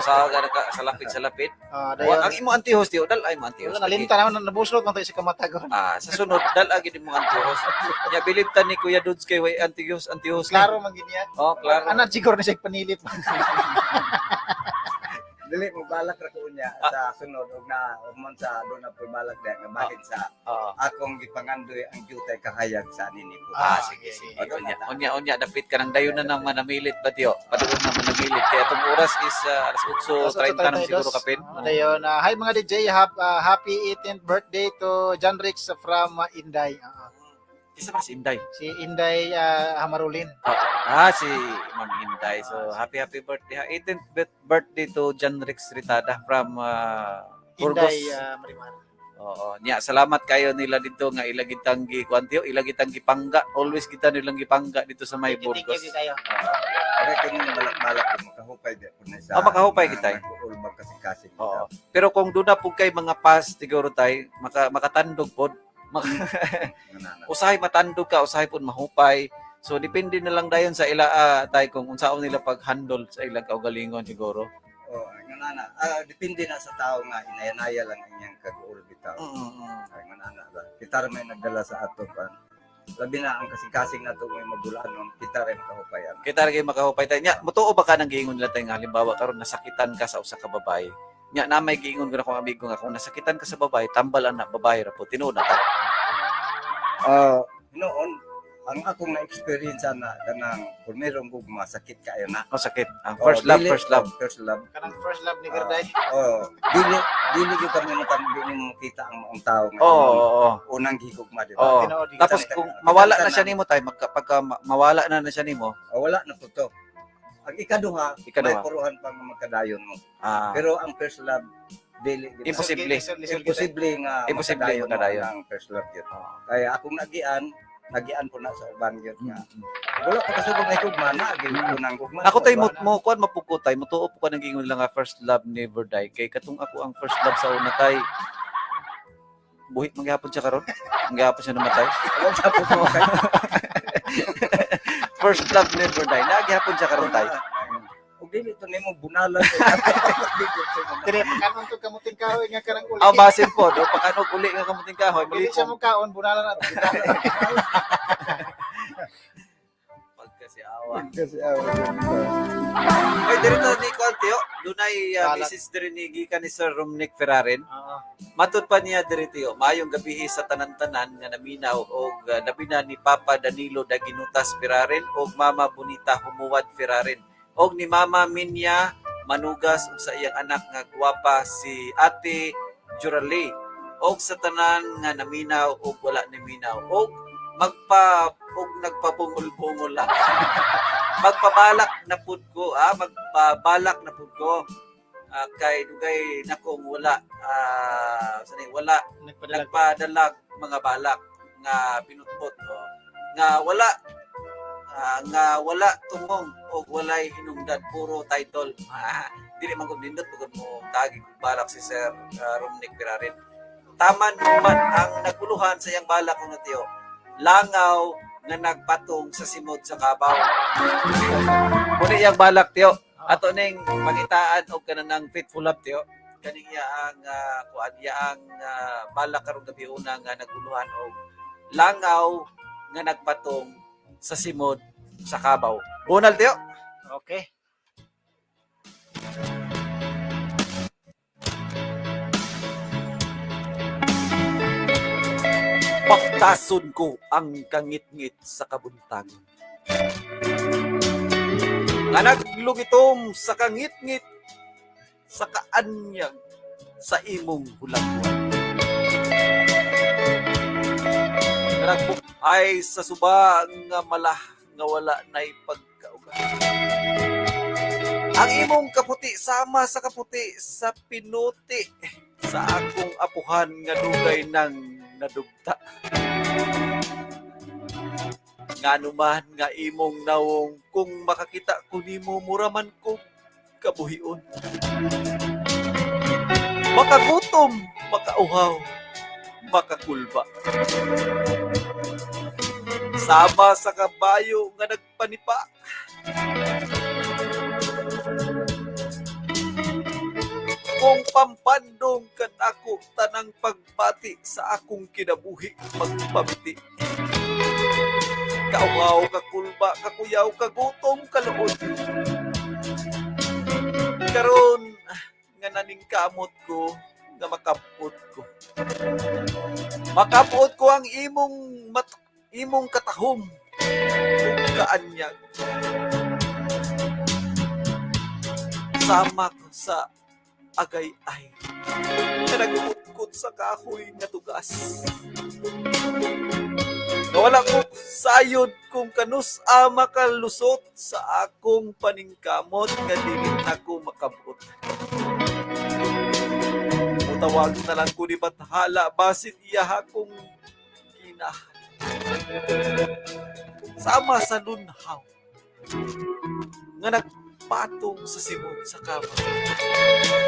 Sa ka sa lapit. Dayon. Ang imo anti-host tiyo, dal ay mo anti-host. Wala nalinta naman nabuslot man to sa kamatagon. Ah, sa sunod dal agid imong anti-host. Nya bilib ta ni Kuya Dudes kay way anti-host, anti-host. ni. Klaro man gid niya. Oh, klaro. Ana siguro ni siya panilit. Dili mo balak ra ko niya sa sunod og na ug man sa doon na po'y balak dahil nga bakit sa Oo. akong gipangandoy ang jutay kahayag sa nini ko. Ah, sige, sige. Ano Unya, na? unya, unya, dapit ka ng dayon na nang manamilit ba, Tiyo? Padulong na manamilit. Kaya itong oras is alas 8:30 na siguro kapin. Dayon, hi mga DJ, happy 18th birthday to John Rix from Inday. Isa pa si Inday. Si Inday Hamarulin. Ah, si Ma'am Inday. So, happy, happy birthday. Ha, 18th birthday to John Rex Ritada from Burgos. Inday Marimar. Oo. Nya, salamat kayo nila dito nga ila gitang gi kuan, Tiyo, ila gitang gipangga. Always kita nilang gipangga dito sa may Thank you, Burgos. thank you kayo. Kaya kini balak-balak ko makahupay di po na sa Ah, makahupay kita, eh. Nag-uul magkasing-kasing. Oo. Pero kung doon na po kay mga pass siguro tay, makatandog pod. Nga Usahay matandog ka, usahay pod mahupay. So depende na lang dayon sa ila tay kung unsaon nila pag-handle sa ilang kaugalingon siguro. Oh, nga nana. Ah, depende na sa tao nga inayanaya lang ang iyang kag-uul bitaw. Ay, nga nana ba. Kita ra may nagdala sa ato pa. Labi na ang kasing-kasing nato may mabulaan nun, kita rin makahupayan. Kita ra kay makahupay tay. Nya, mutuo ba ka nang giingon nila tay nga halimbawa karon nasakitan ka sa usa ka babae? Nya na may giingon ko na akong amigo nga kung nasakitan ka sa babae, tambal ana babae ra po tinuod na ta. Ah, noon Ang akong na-experience na kanang kung merong gugma, sakit kayo na. Oh, sakit. Ang Oh, first love, dili- first love. oh, first love. Kanang first love ni Gerday. Oh, dili dili gyud kami mo dili mo makita ang maong tao nga Oo, imong oo, oo. unang gihugma, di ba? Oo. Tinuod gyud. Tapos kung mawala na siya nimo tay, pagka mawala na na siya nimo, Oh, wala na po to. Ang ikaduha, Ikaduha. may puruhan pang magkadayon mo. ah, Pero ang first love, dili gyud na. Imposible. Imposible nga Imposible makadayon mo makadayon. ang first love gyud. Kaya akong nagian, nagian po na sa uban gyud nga. Wala pa kasugod na gugma na, gyud unang gugma. Ako sa tay mo uban. mo kuan mapuko tay, mutuo po ka nang gingon lang nga first love never die. Kay katong ako ang first love sa una tay. Buhit manggihapon siya karon. Manggihapon siya namatay. Wala sa po ko kay. First love never die. Nagihapon siya karon tay. Ug dili to nimo bunalan. Dire pagkanon to kamuting kahoy nga kanang uli. Ang basin po, do pagkanog uli nga kamuting kahoy, Dili siya malipong mo kaon bunalan at pagka si awa. Kasi awa. Ay, diri ta ni kuan tiyo. Dunay Balat. message diri ni gikan ni Sir Romnick Ferrarin. Oo. Matud pa niya diri tiyo, maayong gabihi sa tanan-tanan nga naminaw og labi na ni Papa Danilo Daginutas Ferrarin og Mama Bonita Humuwad Ferrarin og ni Mama Minya Manugas ug sa iyang anak nga gwapa si Ate Juralee og sa tanan nga naminaw og wala naminaw og magpa og nagpabungol-bungol lang. Magpabalak na pud ko, magpabalak na pud ko. Kay dugay nako wala sa ni wala Nagpadala. nagpadalag mga balak nga pinutpot, oh. Nga wala nga wala tumong og walay hinungdan, puro title. Dili man gud nindot pugod mo tagi kog balak si Sir Romnick Pirarin. Taman man ang naguluhan sa iyang balak kuno tiyo, langaw nga nagpatong sa simod sa kabaw. Muna iyang balak tiyo, ato ning pangitaan og kanang faithful love tiyo, kaning iya ang kuan, iya ang balak karong gabi una nga naguluhan og langaw nga nagpatong sa simod sa kabaw. Ronald tiyo. Okay. Paktason ko ang kangitngit sa kabuntag. Nga naglugitom sa kangitngit sa kaanyag sa imong hulagwan. Nga nagbukay sa suba nga malah nga wala na'y pagkauga. Ang imong kaputi sama sa kaputi sa pinuti sa akong apuhan nga dugay nang nadugta. Ngano man nga imong nawong, kung makakita ko nimo mura man ko kabuhion. Makagutom, makauhaw, makakulba. Sama sa kabayo nga nagpanipa. Kung pampandong kanako tanang pagbati sa akong kinabuhi magpamiti. Kauhaw, kakulba, kakuyaw, kagutom, kaluod. Karon nga naningkamot ko nga makapot ko. Makapot ko ang imong katahom ug kaanyag. Sama ko sa agay-ay nga nagkutkot sa kahoy nga tugas. Nawala ko sayod kung kanus makalusot sa akong paningkamot nga dili na ko makabot. Mutawag na lang ko ni Bathala basin iya akong ginahan. Sama sa lunhaw nga nagpatong sa simod sa kama.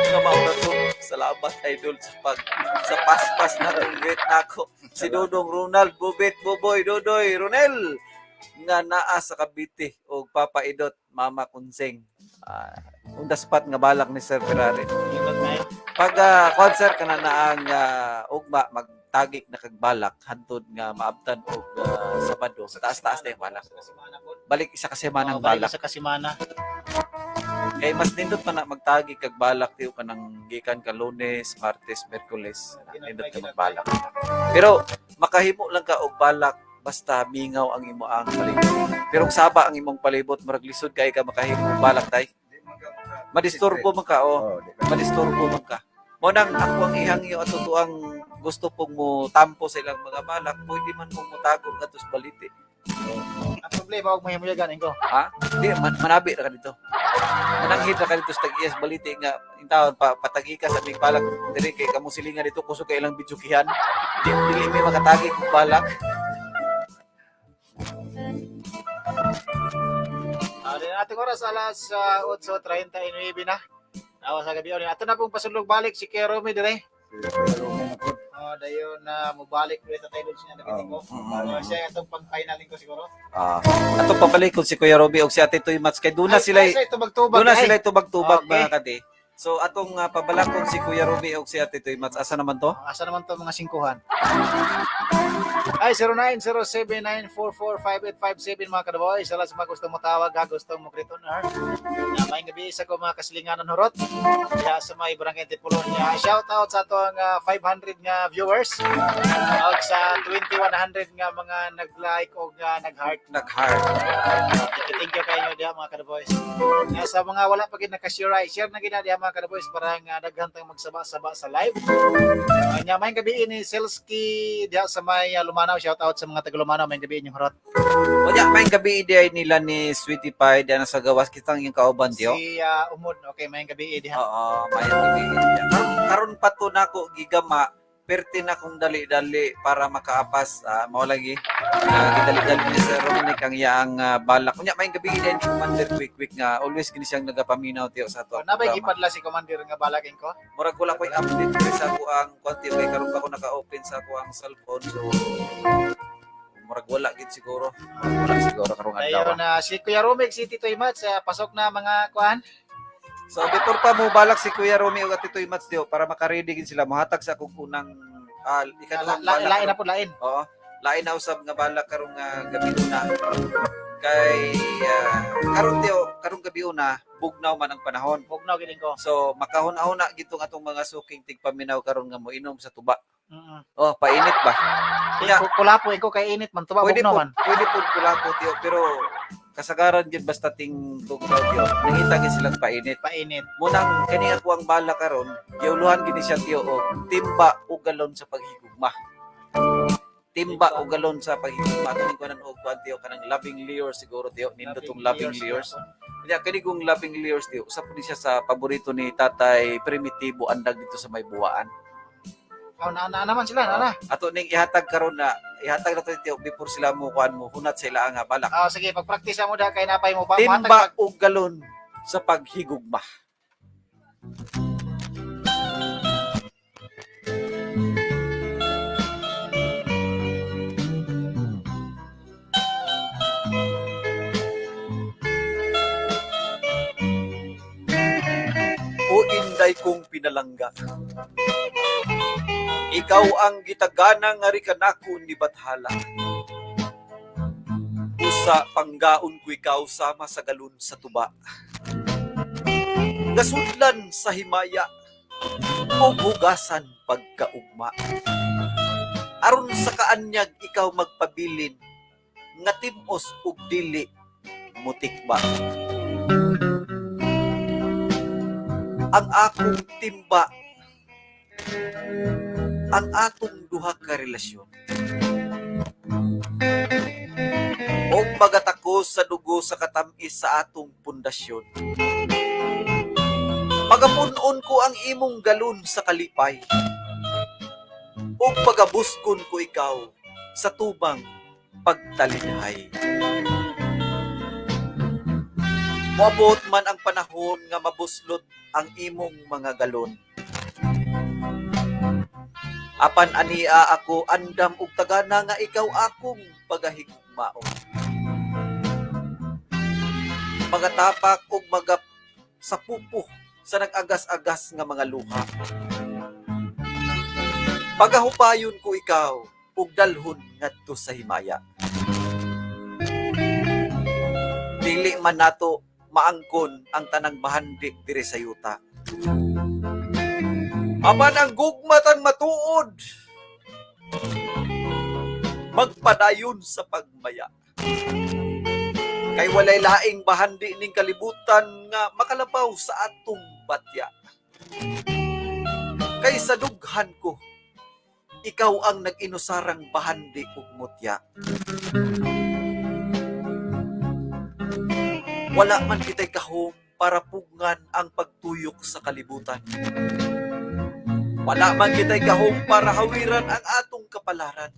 Nga mao na to. Salamat idol sa pag sa paspas na kong great nako. Si Dodong Ronald Bubit Buboy Dodoy Ronel nga naa sa Cavite og Papa Idot Mama Kunseng. On the spot nga balak ni Sir Ferrari. Nindot na eh. Pag concert kana na ang ugma magtagik na kag balak hantod nga maabtan og Sabado. Taas-taas na yung balak. Sa kasimana po. Balik isa ka semana Oo, ang balik balak. sa kasimana. Kay mas nindot pa na magtagi kag balak tiyo kanang gikan ka Lunes, Martes, Miyerkules. Nindot ka magbalak. Pero makahimo lang ka og balak Basta mingaw ang imo ang palibot. Pero kung saba ang imong palibot, murag lisod kay ka makahimo balak tay. Di man ka maka- Madisturbo man ka oh. Oh, di ka. Madisturbo man ka. Mo nang ako ang ihang iyo at ang gusto pong mo tampo sa ilang mga balak, pwede man mong motago kadto sa baliti. Ang problema og mahimuyagan ko. Ha? Di man, manabi ra ka dito. Mananghid ra ka dito sa tag-iyas baliti nga intawon pa patagi ka sa aming balak diri kay kamo silingan dito kusog kay ilang bidyukihan. Di dili mi makatagi kung balak. Din ating oras alas 8:39 na. Awa sa gabi ulit. Ato na pong pasulog balik si Kuya Romy dire. Si Kuya Romy na po. Oh, dayon na mobalik ulit sa tayo siya nabitin ko. Oh, Oh, siya atong pang-final ko siguro. Ah, ato pabalik kung si Kuya Roby og si Ate Toy Mats kay doon na Ay, sila ay, ay, tubag-tubag. doon na ay. sila tubag-tubag Okay. mga kadi. So atong pabalakon si Kuya Roby og si Ate Toy Mats asa naman to? Asa naman to mga singkuhan? Ay, 0907-944-5857 mga kadaboy. Sa lahat sa mga gusto mo tawag ha, gusto mo kreton ha. Na may gabi isa ko mga kasilinganan horot. Diha sa may barangay Antipolo niya. Shout out sa atong 500 nga viewers. Og sa 2100 nga mga nag-like o nga nag-heart. Nag-heart. Thank you kayo diha mga kadaboys. Nga sa mga wala pa gid naka-share ay share na gid na diha mga kadaboys para nga daghan tang magsaba-saba sa live. Nya may gabi ni Selski diha sa may Lumanaw, shout out sa mga taga Lumanaw, may gabi inyong horot. Unya may gabi ide nila ni Sweetie Pie diyan sa gawas kitang yung kauban diyo. Si Umod, okay, may gabi diha. Oo, may gabi diya. Karon karon pa to nako gigama perti na kong dali-dali para makaapas mao lagi gidali-dali ni Sir Rominic ang iyang balak. Unya may gabi din Commander Quick Quick nga always gini siyang nagapaminaw tiyo sa ato. Oh, nabay gipadla si Commander nga balakin ko. Murag wala ko'y update diri sa ako ang kwanti kay karon pa ako naka-open sa ako ang cellphone so murag wala gid siguro. Murag wala siguro karong adlaw. Dayon na si Kuya Romig, si Tito Imats, pasok na mga kuan. So before pa mo balak si Kuya Romy ug Ate Toy Mats dio para makaready gid sila mohatag sa akong unang ikaduhang balak. Lain na po lain. Oo. Lain na usab nga balak karong gabi una. Kay karon dio karong gabi una bugnaw man ang panahon. Bugnaw gid ko. So makahuna-huna gitong atong mga suking tigpaminaw karon nga moinom sa tuba. Mm. Oh, painit ba? Yeah. Kulapo ko kay init man tuba Pwede bugnaw po, man. pwede po kulapo tiyo, pero kasagaran gid basta ting tugnaw tiyo. Nangita gid silang painit. Painit. Munang kani ako ang bala karon, giuluhan gini siya tiyo og timba o galon sa paghigugma. Timba o galon sa paghigugma kaning kuan og kuan tiyo kanang loving lures siguro tiyo nindot tong loving lures. Kanya kani kong loving lures tiyo, usa po ni siya sa paborito ni Tatay Primitibo andag dito sa may buwaan. Oh, na, na naman sila, na na. Ato ning ihatag karon na ihatag na to tiyo before sila mo kuan mo hunat sa ila nga balak. Ah, sige, pagpractice mo da kay napay mo ba Timba o galon sa paghigugma. O inday kong pinalangga. Ikaw ang gitagana nga rikanako ni Bathala. Usa panggaon ko ikaw sama sa galon sa tuba. Gasudlan sa himaya ug hugasan pagkaugma. Aron sa kaanyag ikaw magpabilin nga timos ug dili mutikba. Ang akong timba, ang atong duha ka relasyon. O magatako sa dugo sa katamis sa atong pundasyon. Pagapunon ko ang imong galon sa kalipay. O pagabuskon ko ikaw sa tubang pagtalinhay. Moabot man ang panahon nga mabuslot ang imong mga galon. Apan ania ako andam og tagana nga ikaw akong pagahigugmaon. Magatapak og maga sa pupo sa nag-agas-agas nga mga luha. Pagahupayon ko ikaw ug dalhon ngadto sa himaya. Dili man nato maangkon ang tanang bahandi diri sa yuta. Aman ang gugmatan matuod. Magpadayon sa pagmaya. Kay walay laing bahandi ning kalibutan nga makalabaw sa atong batya. Kay sa dughan ko, ikaw ang nag-inusarang bahandi ug mutya. Wala man kita'y kahom para pugngan ang pagtuyok sa kalibutan. Wala man kita'y kahom para hawiran ang atong kapalaran.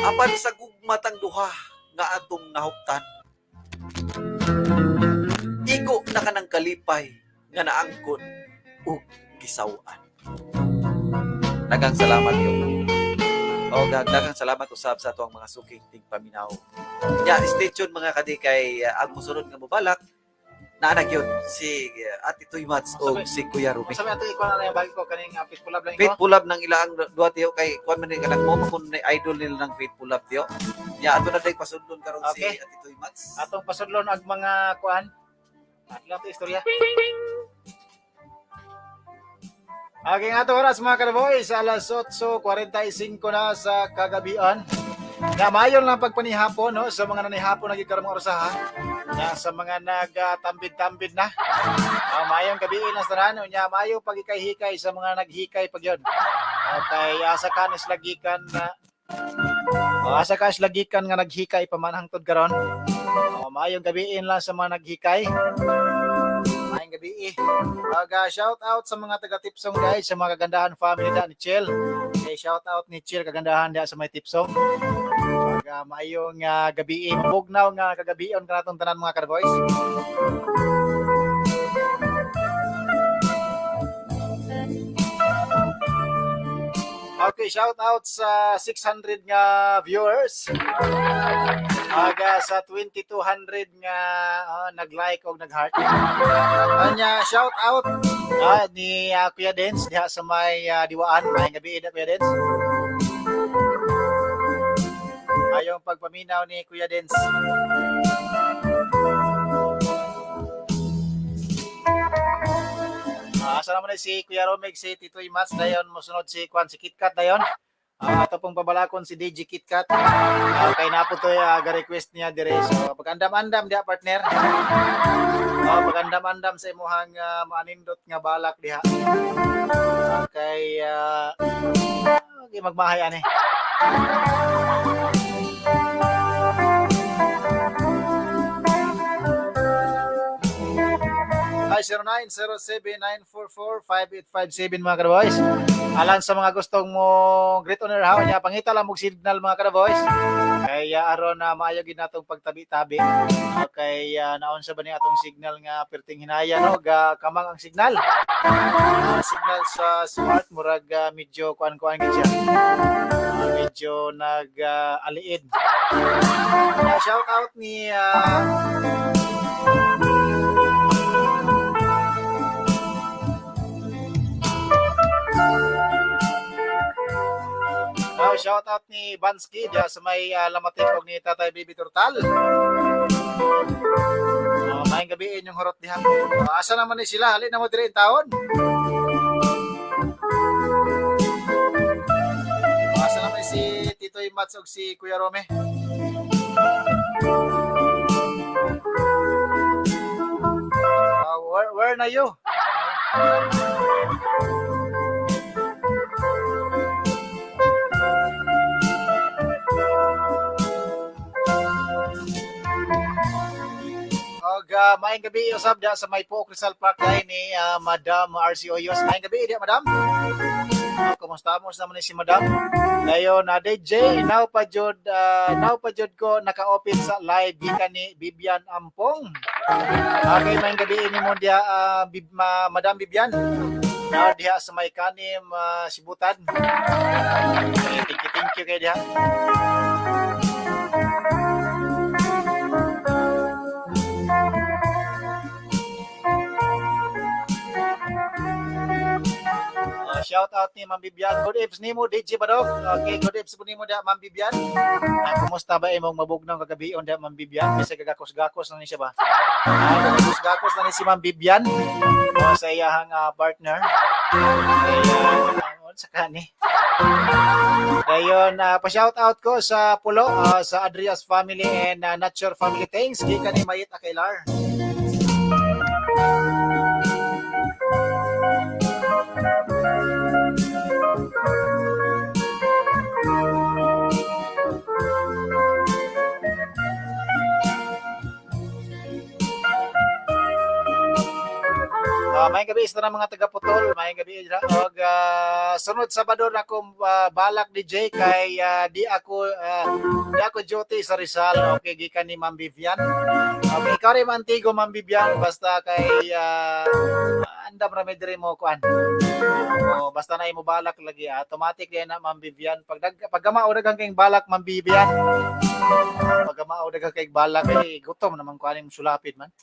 Apan sa gugmatang duha nga atong nahuptan. Igo na kanang kalipay nga naangkon ug gisaw-an. Daghang salamat yo. O daghang salamat usab sa atuang mga suking tigpaminaw. Ya, stay tuned mga kadi kay ang musunod nga mobalak naa na gyud si Ate Tuy Mats o si Kuya Ruby. Sabi ato ikaw na lang yung bagi ko kaning Faithful Love lang ko. Faithful Love ng ilaang duha tiyo kay kuan man ni kanang mo kun na idol nila ng Faithful Love tiyo. Ya, ato na day pasundon karon si Okay. Ate Tuy Mats. Atong pasudlon ag mga kuan. Ato lang ito istorya. Okay nga ato oras mga kalaboy sa alas 8:45 na sa kagabian. Na mayon lang pagpanihapon no sa mga nanihapon nagi karong oras ha. Na sa mga nagatambid-tambid na. Mayong gabi na sa tanan unya mayo pagikay-hikay sa mga naghikay pag yon. Okay, asa ka lagikan na asa ka lagikan nga naghikay pa man hangtod karon. Oh, maayong gabiin lang sa mga naghikay. Maayong gabi. Shout out sa mga taga Tipsong guys, sa mga kagandahan family da ni Chel. Okay, shout out ni Chel kagandahan da sa may Tipsong. Maayong gabi, mabugnaw nga kagabion kanatong tanan mga ka-boys. Okay, shout out sa 600 nga viewers. Aga sa 2200 nga nag-like o nag-heart. Anya, shout out ni Kuya Dens diha sa may diwaan. Maayong gabi na Kuya Dens. Ayong pagpaminaw ni Kuya Dens. Asa naman na si Kuya Romig, si Tito Imats, dayon mosunod si Kwan, si KitKat dayon. Ato pong pabalakon si DJ KitKat. Kay na po to ga-request niya dire. So pagandam-andam diha partner. Pagandam-andam sa imuhang maanindot nga balak diha. Kay okay, magmahay ani. Ay, 0907-944-5857 mga kadaboys. Alan sa mga gustong mo great honor ha, niya pangita lang og signal mga kadaboys. Kaya aron na maayo gid natong pagtabi-tabi. Okay, naon sa ba ni atong signal nga perting hinaya no, ga kamang ang signal. Signal sa smart murag medyo kuan-kuan gid siya. Medyo nag aliid. Shout out ni shout out ni Bansky diya sa may lamatik og ni Tatay Baby Turtal. Maayong gabi inyong horot diha. Asa naman ni sila? Hali na mo diri in taon. Asa naman si Titoy Mats og si Kuya Rome? Where na you? Og maayong gabi usab diha sa may Pook Rizal Park dahil ni Madam RC Oyos. Maayong gabi diha Madam. Kumusta mo naman ni si Madam? Dayon na DJ now pa jud ko naka-open sa live gikan ni Bibian Ampong. Okay, maayong gabi nimo diha Madam Bibian. Now diha sa may kanim Sibutan. Okay, thank you kay diha. Shout out ni Ma'am Bibian. Good evening nimo DJ Badog. Okay, good evening po nimo diha Ma'am Bibian. Kumusta ba imong mabugnaw kagabi on diha Ma'am Bibian? Bisag gagakos-gakos na ni siya ba? Gagakos-gakos na ni si Ma'am Bibian. Sa iyahang partner. Kaya Sa kani. Dayon, pa-shout out ko sa Pulo, sa Adrias family and Nature family. Thanks gikan ni Mayit Akailar. May gabi sa tanang mga taga-Putol, may gabi og sunod Sabado na akong balak DJ kay di ako duty sa Rizal. Okay, gikan ni Ma'am Vivian. Okay, ikaw rin Antigo, Ma'am Vivian, basta kay andam ra may diri mo kuan. Oh, basta na imo balak lagi, automatic din na Ma'am Vivian. Pag gamao daghang kay balak Ma'am Vivian. Pag gamao daghang kay balak eh gutom naman kuan imong sulapid man.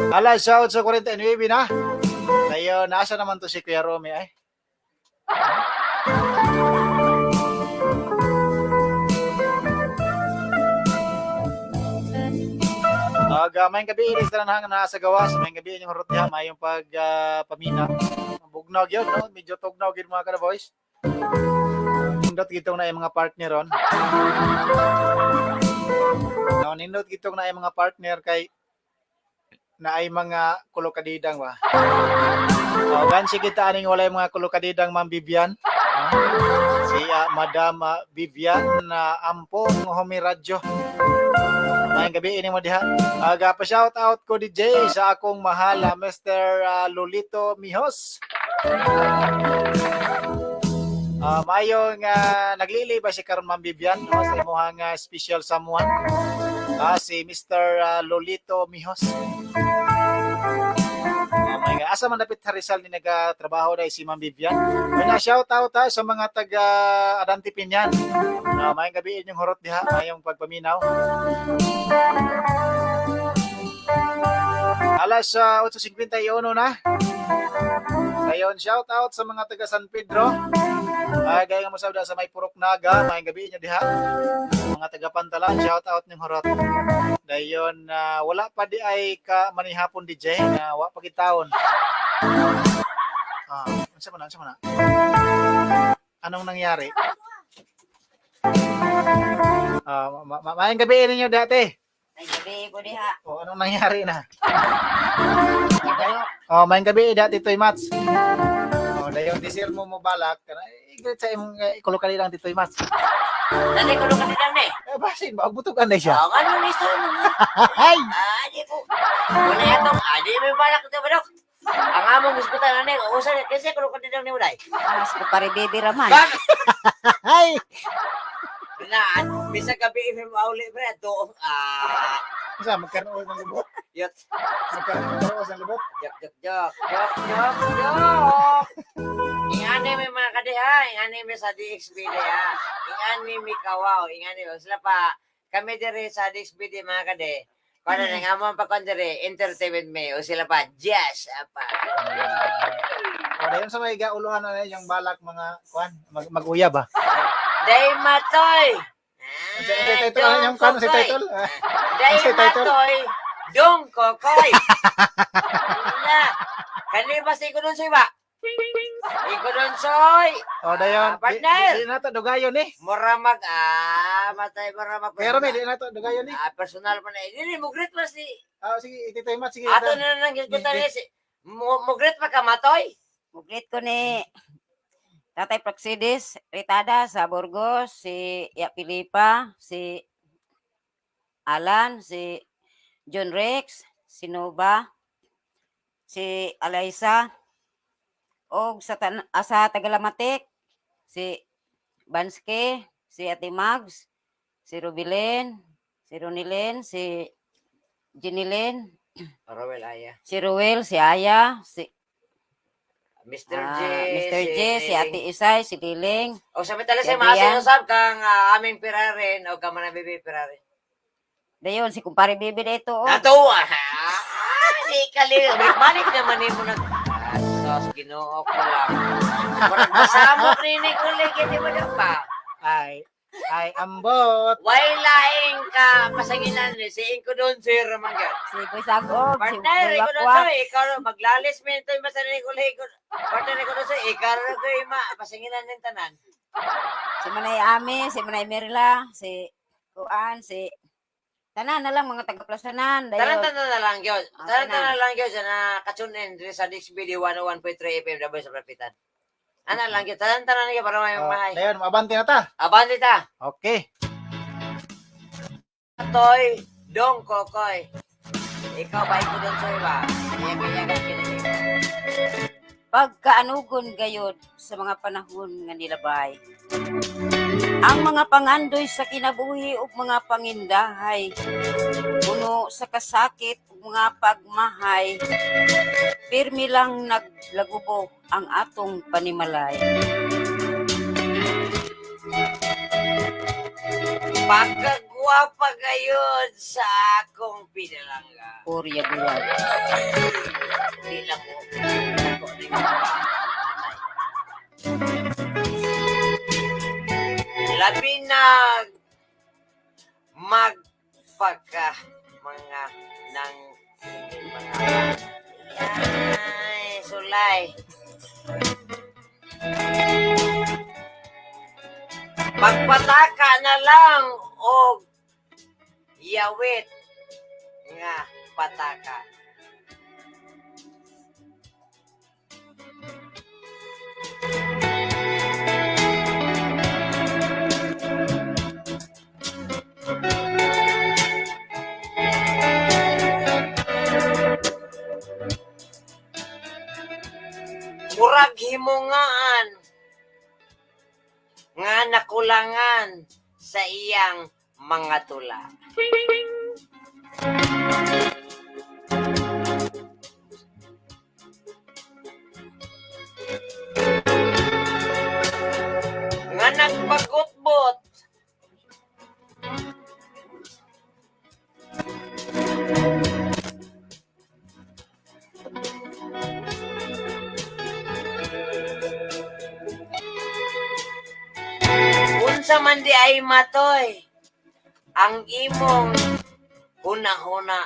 Alas 8:49 na. Dayon, nasa naman to si Kuya Romy ay. Aga, may gabi iris na hang nasa gawas, may gabi inyong hurot diha, mayong pag pamina. Bugnaw gyud no, medyo tugnaw gyud mga kada boys. Nindot gitong na yung mga partner ron. No, nindot gitong na yung mga partner kay na ay mga kulokadidang ba. Oh, gansi kita aning walay mga kulokadidang Ma'am Vivian. Si Madam Vivian na Ampo ng Homi Radyo. Maayong gabi ini mo diha. Aga pa shout out ko DJ sa akong mahal Mr. Lolito Mijos. Mayong naglili ba si karon Ma'am Vivian no, sa imong special someone? Si Mr. Lolito Mijos. Oh my God. Asa man dapit sa Rizal ni nagatrabaho dahil si Ma'am Vivian. Kanya shout out ha, sa mga taga Adante Pinyan. Maayong gabi inyong hurot diha, mayong pagpaminaw. Alas 8:51 na. Ngayon, shout out sa mga taga San Pedro. Gaya nga mo sa may Purok Naga, maayong gabi inyo diha. Mga taga Pantalan, shout out ning hurot. Dayon wala pa di ay ka manihapon DJ na wa pa gitawon. Unsa man na, unsa man na? Anong nangyari? Maayong gabi ninyo dati. Ay gabi ko diha. O, anong nangyari na? Di ba? Oh, maayong gabi dati Titoy Mats. Oh, dayon disir mo mo balak kana igret sa imong ikulokali lang Titoy Mats. Dali ko lang kanina ni. Eh, basin ba butugan na siya. Ah, ano ni sa mga? Ay! Ah, di ko. Wala yatong, di may balak ito ba, Dok? Ang among gusgutan ani, usa ni kasi kulo kanina ni Uday. Mas ko pare baby raman. Bak! Ay! Na, bisag gabi imi mauli pre to. Unsa magkaroon ng lubot? Yot. Magkaroon ng lubot? Jok jok jok jok jok jok. Ingani may mga kadiha, ingani may sa DXBD ha. Ingani may kawaw, ingani sila pa kami diri sa DXBD mga kade. Kuno na nga mo ang pagkuan diri, entertainment may o sila pa jazz apa. O, dayon sa may gauluhan na yung balak mga kuan mag-uyab ba? Day matoy. Unsa title ano yung kuan sa title? Day Unsa title? matoy. Dong kokoy. Na. Kani ba si Ikudon Soy ba? Ikudon Soy. O dayon, Partner. di na to dugayon ni. Mura mag matay mura mag. Pero may di na to dugayon ni. Personal pa na. Dili mo greet pa si. Sige, Titoy Mats, sige. Ato na nang gisgutan ni si. Mo greet pa ka matoy. Muglit ko ni Tatay Praxidis Ritada sa Burgos, si Ya Pilipa, si Alan, si John Rex, si Nova, si Alaysa, og sa sa Tagalamatik, si Banske, si Ate Mags, si Rubilin, si Ronilyn, si Jinilyn, Roel Aya. si Ruel, si Aya, si Mr. J. Mr. J, si Ate Isay, si Liling. O sabi talaga Si sa mga Adrian. sinusab kang aming pirarin o kang manabibi pirarin. Dayon, si kumpare Bibi dito. Oh. Natuwa! Di kali. Balik naman mo nag... Sos, ginoo ko lang. Murag masamok ni ni uli, kaya mo na pa. Ay. Ay, ambot. Way laing ka pasanginan ni si Inko doon sir mangyod. Si Boy Sagog, si Partner, Boy ikaw doon Wakwak. sir, ikaw maglalis mo ito yung masanin ko ko. Partner, ikaw doon sir, ikaw rin ko yung pasanginan ng tanan. Si Manay Ami, si Manay Mirla, si Kuan, si tanan na lang mga taga-plasanan. Dayon. Tanan-tanan na lang yun. Ah, Tanan-tanan na lang yun sa nakatune in diri sa DXBD 101.3 FM Davao sa Prapitan. Ana lang yun. Tanan-tanan na yun para may Oh, mahay. dayon, maabante na ta. Abante ta. Okay. Toy, dong kokoy. Ikaw ba ikaw doon sa iba? Kanya-kanya ka kinigig. Pagkaanugon gayod sa mga panahon nga nilabay. Ang mga pangandoy sa kinabuhi ug mga pangindahay, puno sa kasakit ug mga pagmahay, pirmi lang naglagubo ang atong panimalay. Pagkagwapa gayod sa akong pinalangga. Purya buyag. Di lang mo. Ako na yung patay. Labi na magpagka mga nang mga ay, sulay. Magpataka na lang og yawit nga pataka. Murag himungaan nga nakulangan sa iyang mga tula. Nga nagpagutbot unsa man di ay matoy ang imong huna-huna.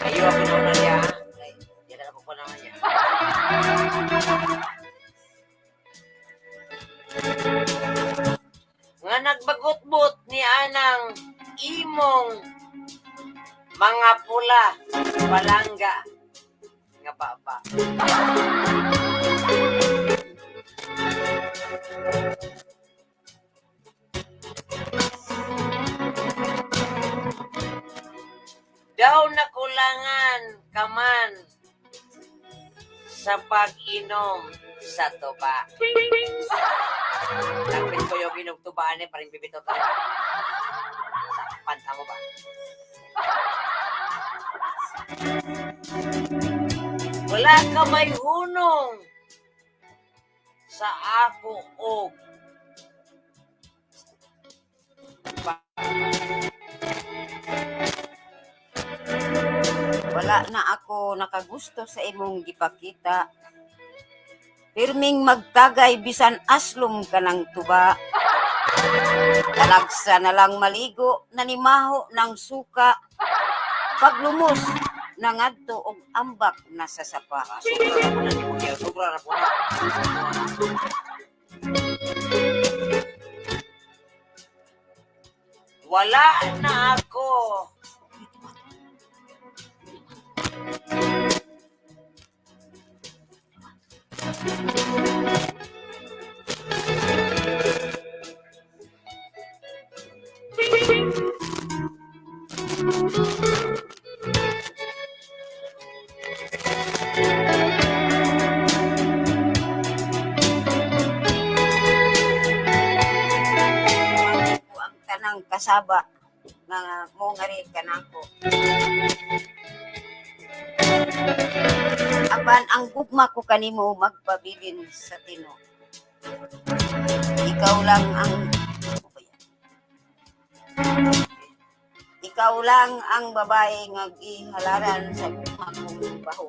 Ayo ako na niya. Ay, di na ako naman niya. Nga nagbagutbot ni anang imong mga pula palangga nga baba. Daw nakulangan ka man sa pag-inom sa tuba. Lapit ko yung inom tubaan eh, parang bibitaw talaga. Sa panta mo ba? Wala ka may hunong sa ako og Wala na ako nakagusto sa imong gipakita. Pirming magtagay bisan aslom ka ng tuba. Talagsa na lang maligo, nanimaho ng suka. Paglumos, nangadto og ambak na sa sapa. Sobra ra po na, di mo kaya. Sobra ra po na. Wala na ako. Ang tanang kasaba nga mo nga rin kanako. Apan ang gugma ko kanimo magpabilin sa tino. Ikaw lang ang ano ba yan? Ikaw lang ang babae nga gihalaran sa gugma kong baho.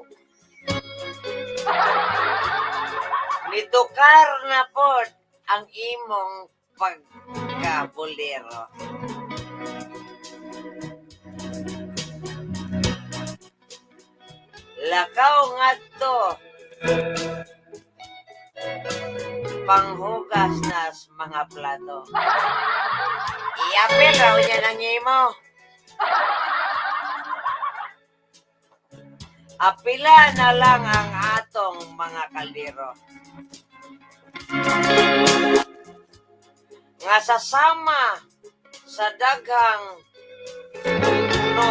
Nitukar na pod ang imong pagkabulero. Lakaw ngadto panghugas nas mga plato. Iapil raw niya ng imo. Apila na lang ang atong mga kaldero. Nga sasama sa daghang no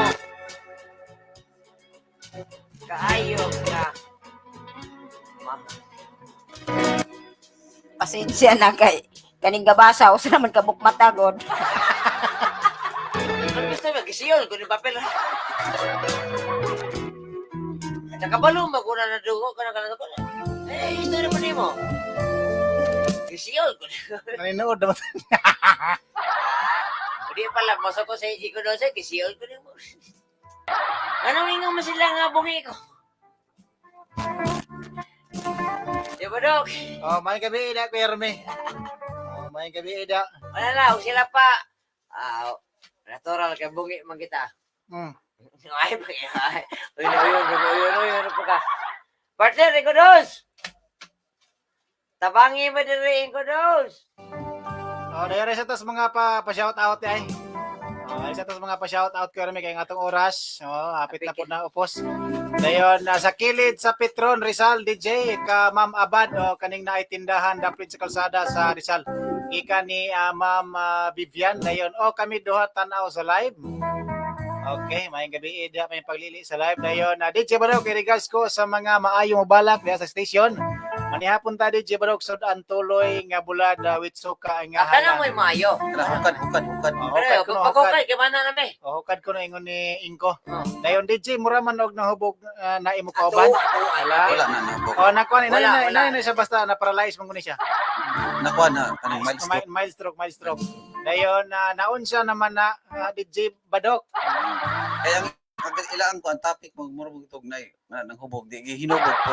kaayo nga Pasensya na kay kaning gabasa usa naman ka bukmata god. Ang gusto mo, gisiyon ko ni papel. Nakabalo mo kung na nadugo ka na ka na. Eh, ito naman nimo. Gisiyon ko. Naninood naman. Hindi pala, masa ko sa iko doon sa gisiyon ko nimo. Anong ingon mo sila nga bungi ko? Di ba, Dok? Oh, may gabi ida, Kuya Remy. Oh, may gabi ida. Wala na, huwag sila pa. Ah, natural kay bungi man kita. Ay, ay. Uy, uy, uy, uy, uy, uy, uy, ka. Partner, ikaw dos. Tabangi mo diri, ikaw dos. Oh, dahil sa tas mga pa shout out ay. Oh, sa tas mga pa shout out Kuya Remy kay nga atong oras. Oh, hapit na po na upos. Dayon nasa kilid sa Petron Rizal DJ ka Ma'am Abad o kaning naay tindahan dapit sa kalsada sa Rizal. Gikan ni Ma'am Vivian dayon o kami duha tan-aw sa live. Okay, maayong gabi diha may paglili sa live dayon. DJ Barok, kay regards ko sa mga maayong balak diha sa station. Manihapon ta DJ Barok sud-an tuloy nga bulad with suka nga Akala mo'y maayo. Hukad, hukad, hukad. Oh, Pero hukad ko no, pag hukad. okay, kay mana na me. Oh, hukad ko no ingon ni Inko. Oh. Dayon DJ mura man og nahubog na imo kauban. Wala. Wala na nahubog. Oh, nakuha ni Wala, na, wala. na, na siya basta na paralyze man ko ni siya. Nakuha na kanang mild stroke. Mild stroke, mild stroke. Dayon naon siya naman na DJ Badok. Kaya ang ilaan ko ang topic mo mura mo itog na nang hubog di gihinubog po.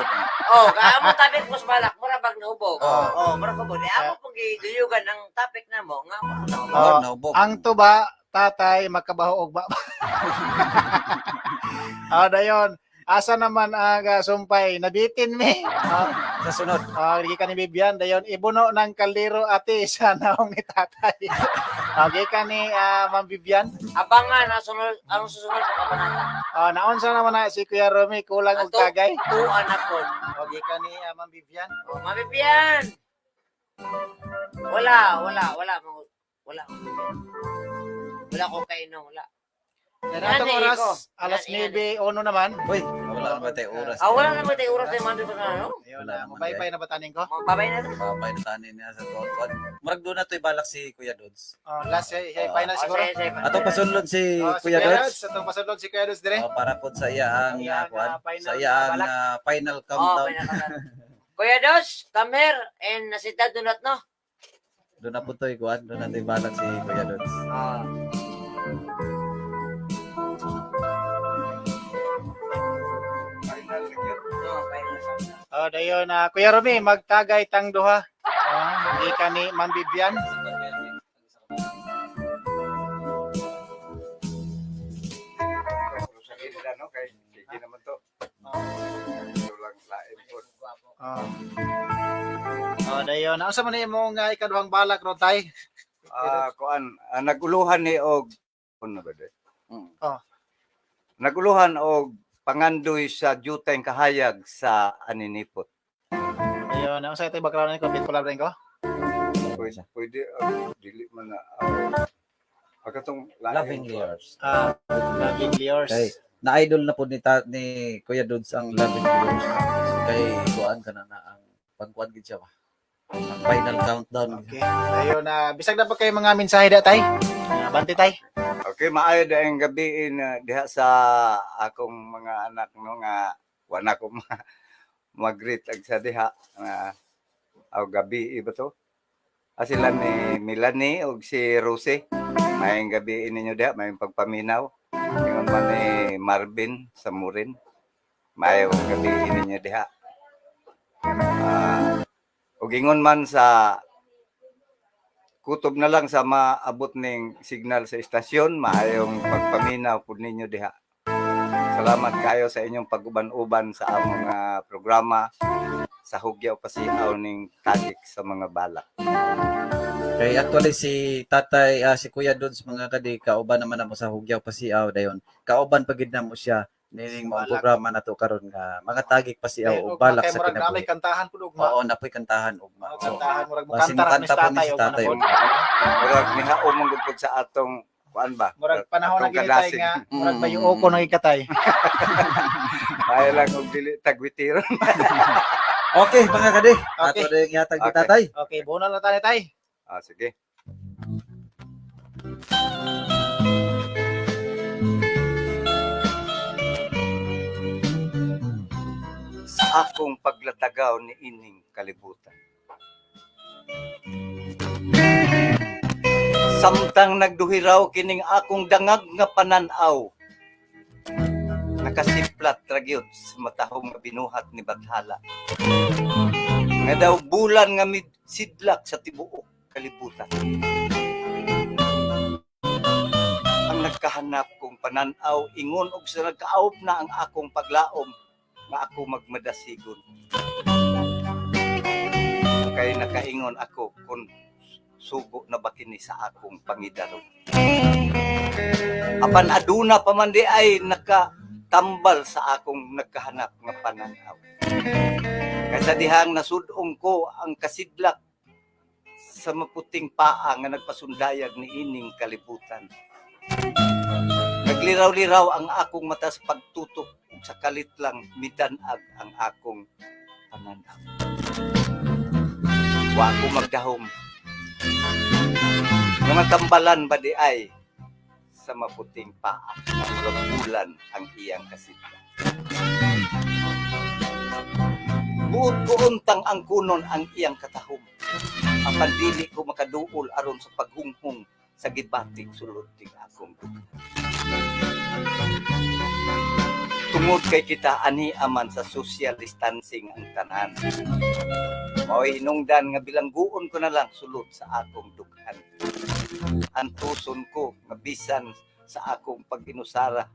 Oh, kaya mo topic mo sa balak, mura bag nahubog. Oh. Oh, mura hubog. Di ako pag giduyugan ang topic na mo, nga mura nahubog. Oh, nahubog. Ang tuba, tatay, makabaho og baba. Ah, dayon. Asa naman ang sumpay? Nabitin mi. Sa sunod. Gikan ni Bibian, dayon ibuno ng kaldero ate sa naong ni tatay. Gikan ni Ma'am Bibian. Abangan ang sunod, ang susunod na kabanata. Naon sa naman na si Kuya Romy kulang og Ato, tagay. Tuan ako. Gikan ni Ma'am Bibian. Oh, Ma'am Bibian. Wala, wala, wala. Wala. Wala akong kainom, wala. Yan atong Yan, oras, Iko. alas Yan, 9:01 naman. Uy, wala na ba tayo oras? Ah, wala na ba tayo oras na yung mga ano? Ayun na, mabaybay na ba tanin ko? Babay na. Babay na tanin niya sa tuwan. Murag doon na to'y balak si Kuya Dods. Oh, last final siguro. Atong pasunlod si Oh, si Kuya Dods. Atong pasunlod si Kuya Dods dire. Oh, para po sa iya ang Iya ang, kuwan, final sa iya ang balak. final Oh, countdown. final countdown. Kuya Dos, come here and nasita do not know. Doon na po to'y kuwan, doon na to'y balak si Kuya Dods. Ah. Final na gyud. No, final countdown. Oh, dayon na Kuya Romy, magtagay tang duha. Oh, gikan ni Ma'am Bibian. Sa kanila, no? Kay sige naman to. Ito lang lain po. Oh. Oh, dayon. Unsa man imong ikaduhang balak ron tay? Kuan, naguluhan ni og ano ba de? Oh. Naguluhan og pangandoy sa juteng kahayag sa aninipot. Dayon, unsa ito background ni ko bit collab ko? Pwede, pwede dili man na katong lain. Lovingly yours. Lovingly yours. Kay na-idol na po ni Kuya Dods ang Lovingly Yours. Kay kuan ka na ang pangkuan gid siya ba. Ang final countdown. Okay. Dayon na bisag na pa kayo mga mensahe da tay. Banti tay. Okay, maayo daing gabi na diha sa akong mga anak no nga wala ko mag-greet ag sa diha nga aw gabi iba to. Sila ni Melanie og si Rosie. Maayong gabi ninyo diha, maayong pagpaminaw. Ingon man ni Marvin sa Murin. Maayong gabi ninyo diha. Ug ingon man sa Kutob na lang sa maabot ning signal sa istasyon, maayong pagpaminaw pud ninyo diha. Salamat kayo sa inyong pag-uban-uban sa among programa sa Hugyaw Pasiaw ning Tagik sa mga balak. Kay actually si Tatay, si Kuya Dudes, mga kadi, kauban naman namo sa Hugyaw Pasiaw dayon. Kauban pa gid namo siya nining mga Balak. programa nato karon nga mga tagik pasiaw Dayon, og ugma, balak kay sa murag namay kinabuhi. kantahan pud ugma. Oo, napoy kantahan ugma. Oh, So, kantahan murag basin mukanta ra ni mukanta po ni tatay si ugma na tatay. pod. Murag nihaom man gud pud sa atong kuan ba? Murag panahon na Atong gini tay kadasig. nga murag Mm. bayuo ko nang ikatay. Kaya lang og dili tagwitiron. Okay, mga kadi. Okay. Ato na yung yatag ni Okay. tatay. Okay, bunal na tayo tay. Ah, sige. Sa akong paglatagaw ni ining kalibutan. Samtang nagduhiraw kining akong dangag nga pananaw, nakasiplat ragyod sa matahong nga binuhat ni Bathala. Nga daw bulan nga sidlak sa tibuok kalibutan. Ang nagkahanap kong pananaw, ingon og sa nagkaawop na ang akong paglaom nga ako magmadasigon. Kay nakaingon ako kung sugo na ba kini sa akong pangidaro. Apan aduna pa man di ay nakatambal sa akong nagkahanap nga pananaw. Kaysa dihang nasudong ko ang kasidlak sa maputing paa nga nagpasundayag ni ining kalibutan. Nagliraw-liraw ang akong mata sa pagtutok ug sa kalit lang midanag ang akong pananaw. Wa ko magdahom. Nga matambalan ba di ay sa maputing paa nga murag bulan ang iyang kasidlak. Buot ko untang ang kunon ang iyang katahom. Apan dili ko makaduol aron sa paghunghong sa gibatik sulod ting akong dughan. Tungod kay kita ani aman sa social distancing ang tanan. Mao'y hinungdan nga bilangguon ko na lang sulod sa akong dughan. Antuson ko nga bisan sa akong pag-inusara.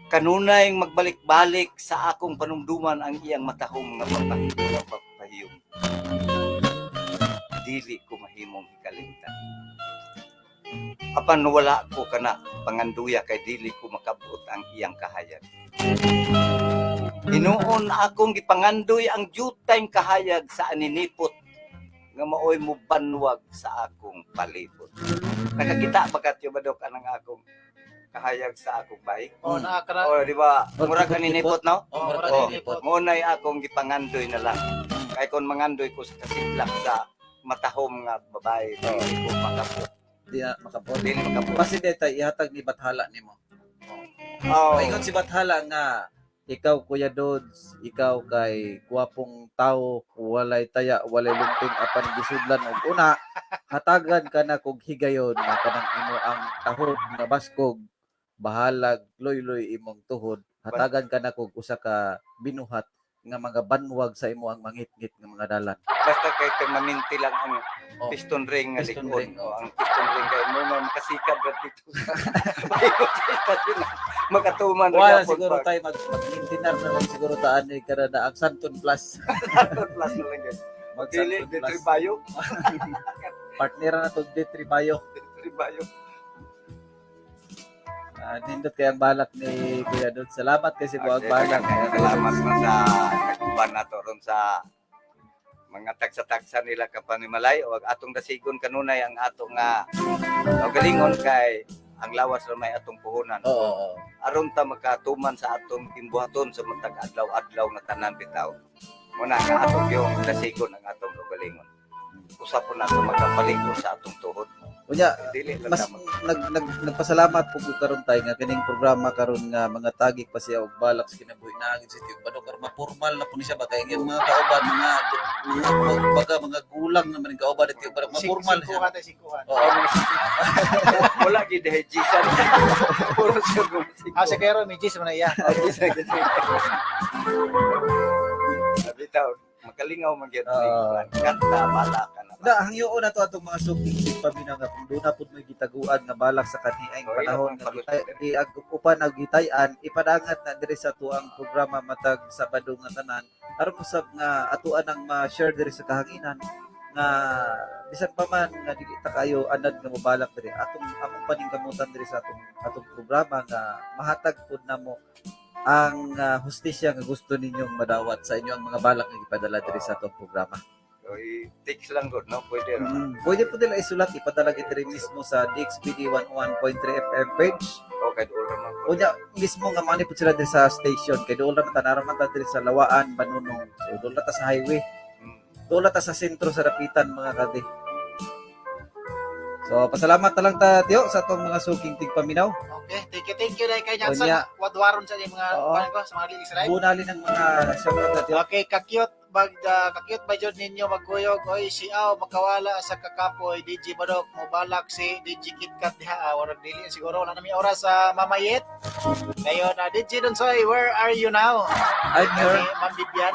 Kanunay magbalik-balik sa akong panumduman ang iyang matahom nga papahiyom. Dili ko mahimong hikalimtan. Apan wala ko kana panganduya kay dili ko makabot ang iyang kahayag. Hinuon akong gipangandoy ang jutay kahayag sa aninipot nga maoy mo banwag sa akong palibot. Nakakita ba katyo badok anang akong kahayag sa akong bike? Oh, naa ka na. O, di ba? Murag aninipot, no? Oh, murag Oh, aninipot. mo na'y akong gipangandoy na lang. Kay kon mangandoy ko sa kasidlak sa matahom nga babae, dili ko makabot. Di na makabot. Dili makabot. Basi di tay ihatag ni Bathala nimo. Oh. Maingon si Bathala nga ikaw Kuya Dodds, ikaw kay gwapong tao, walay taya, walay lumping apan gisudlan og una, hatagan ka na kog higayon nga kanang imo ang tahod nga baskog, bahalag loyloy imong tuhod, hatagan ka na kog usa ka binuhat nga mga banwag sa imo ang mangitngit nga mga dalan. Basta kay permanente lang ang Oh. piston ring nga Piston likod. ring, Oh, ang piston ring kay mo na makasikad ra dito sa paingon sa istasyon. Makatuman ra Wala gyapon siguro pag- tayo mag-maintainer na lang siguro taan ni kada na ang Santon Plus. Santon Plus na lang guys. Mag Dili Santon de Plus. Tribayo, Partner na to de Tribayo. de Tribayo. Nindot kay ang balak ni Kuya Dod. Salamat kasi po ang Okay, balak. Salamat man sa nagkuban nato ron sa mga tagsa-tagsa nila kapanimalay o ang atong dasigon kanunay ang atong nga galingon kay ang lawas ra may atong puhunan. Oo, oo. Aron ta makatuman sa atong gimbuhaton sa matag adlaw-adlaw nga tanan bitaw. Muna ang atong yung dasigon ang atong kaugalingon. Usa po nato makapaliko sa atong tuhod. Unya, Dili lang mas ta nag, nag nagpasalamat po ko karon tay nga kining programa karon nga mga tagik pa siya og balak sa kinabuhi naagin si Tio Badok karon mapormal na po ni siya ba kay ang mga kauban mga mga baga mga gulang naman ang kauban ni Tio Badok mapormal siya. Sikuhan tayo, sikuhan. Oo. Wala gid jisan. Puro siya gumasiko. Ah, si Kuya Ro, may gis mo na iya. Bitaw, makalingaw man gyud Oo. kanta bala ka na. Da hangyoon na to atong mga suking tigpaminaw nga kung duna pud mo'y gitaguan nga balak sa kaniaing Oh, panahon iya, nga pang upan og gitay-an, ipadangat na diri sa tuang programa matag Sabado nga tanan aron usab nga atuan ang ma-share diri sa kahanginan nga bisan pa man nga dili ta kayo anad nga mobalak diri, atong among paningkamutan diri sa atong atong programa nga mahatag pud namo ang hustisya nga gusto ninyong madawat sa inyo ang mga balak nga gipadala diri sa atong programa. So, i-text lang gud, no? Pwede ra. Pwede po nila isulat, ipadala gid diri mismo sa DXBD 101.3 FM page. Okay, dool ra man. Unya mismo nga mani po sila diri sa station kay dool ra man tanara man ta diri sa Lawaan, Banunong. So dool ra ta sa highway. Dool ra ta sa sentro sa Rapitan, mga kadi. So pasalamat na lang ta, Tiyo, sa atong mga suking tigpaminaw. Okay, thank you dahil kay Johnson. Unya. Wadwaron sa inyong mga Oo. kuan ko sa mga lilis right. Bunali ng mga shoutout na, Tiyo. Okay, kakyut ba jud ninyo magkuyog oy si Aw makawala sa kakapoy DJ Badok mobalak si DJ KitKat diha, warag dili siguro, wala na mi oras sa mamayit. Dayon na DJ Donsoy, where are you now? I'm here. Okay, Ma'am Bibian.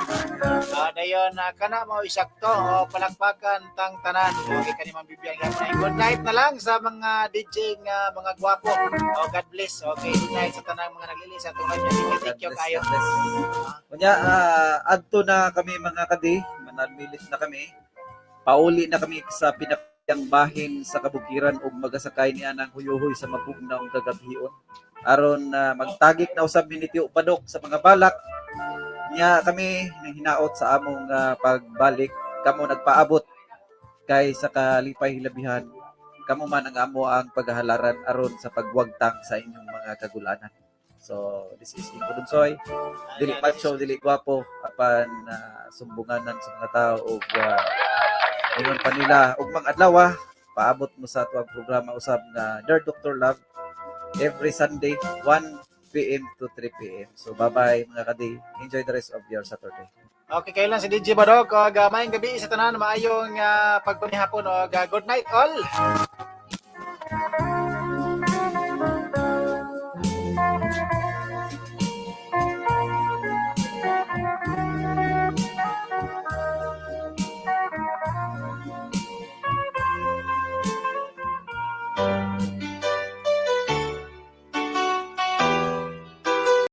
Dayon na kana mao isakto o palakpakan tang tanan. Okay kani Ma'am Bibian. Good night na lang sa mga DJ nga mga gwapo. Oh, God bless. Okay, good night sa tanang mga naglili sa atong live. Thank you kayo. God bless. Unya, adto na kami, mga kadi, manamilit na kami. Pauli na kami sa pinakang bahin sa kabukiran ug magasakay niya ng huyuhoy sa mapugnaw kagabhion. Aron magtagik na usab ni Tio Padok sa mga balak niya kami nang hinaot sa among pagbalik kamo nagpaabot kay sa kalipay hilabihan kamo man ang amo ang paghahalaran aron sa pagwagtang sa inyong mga kagulanan. So this is Ingo Dunsoy. Dili macho, dili gwapo, apan sumbunganan sa mga tao ug ingon pa nila ug mga adlaw paabot mo sa ato ang programa usab nga Dear Dr. Love every Sunday 1 p.m. to 3 p.m. So bye-bye, mga kadi. Enjoy the rest of your Saturday. Okay, kailan si DJ Badok og maayong gabi sa tanan, maayong pagpanihapon og good night all.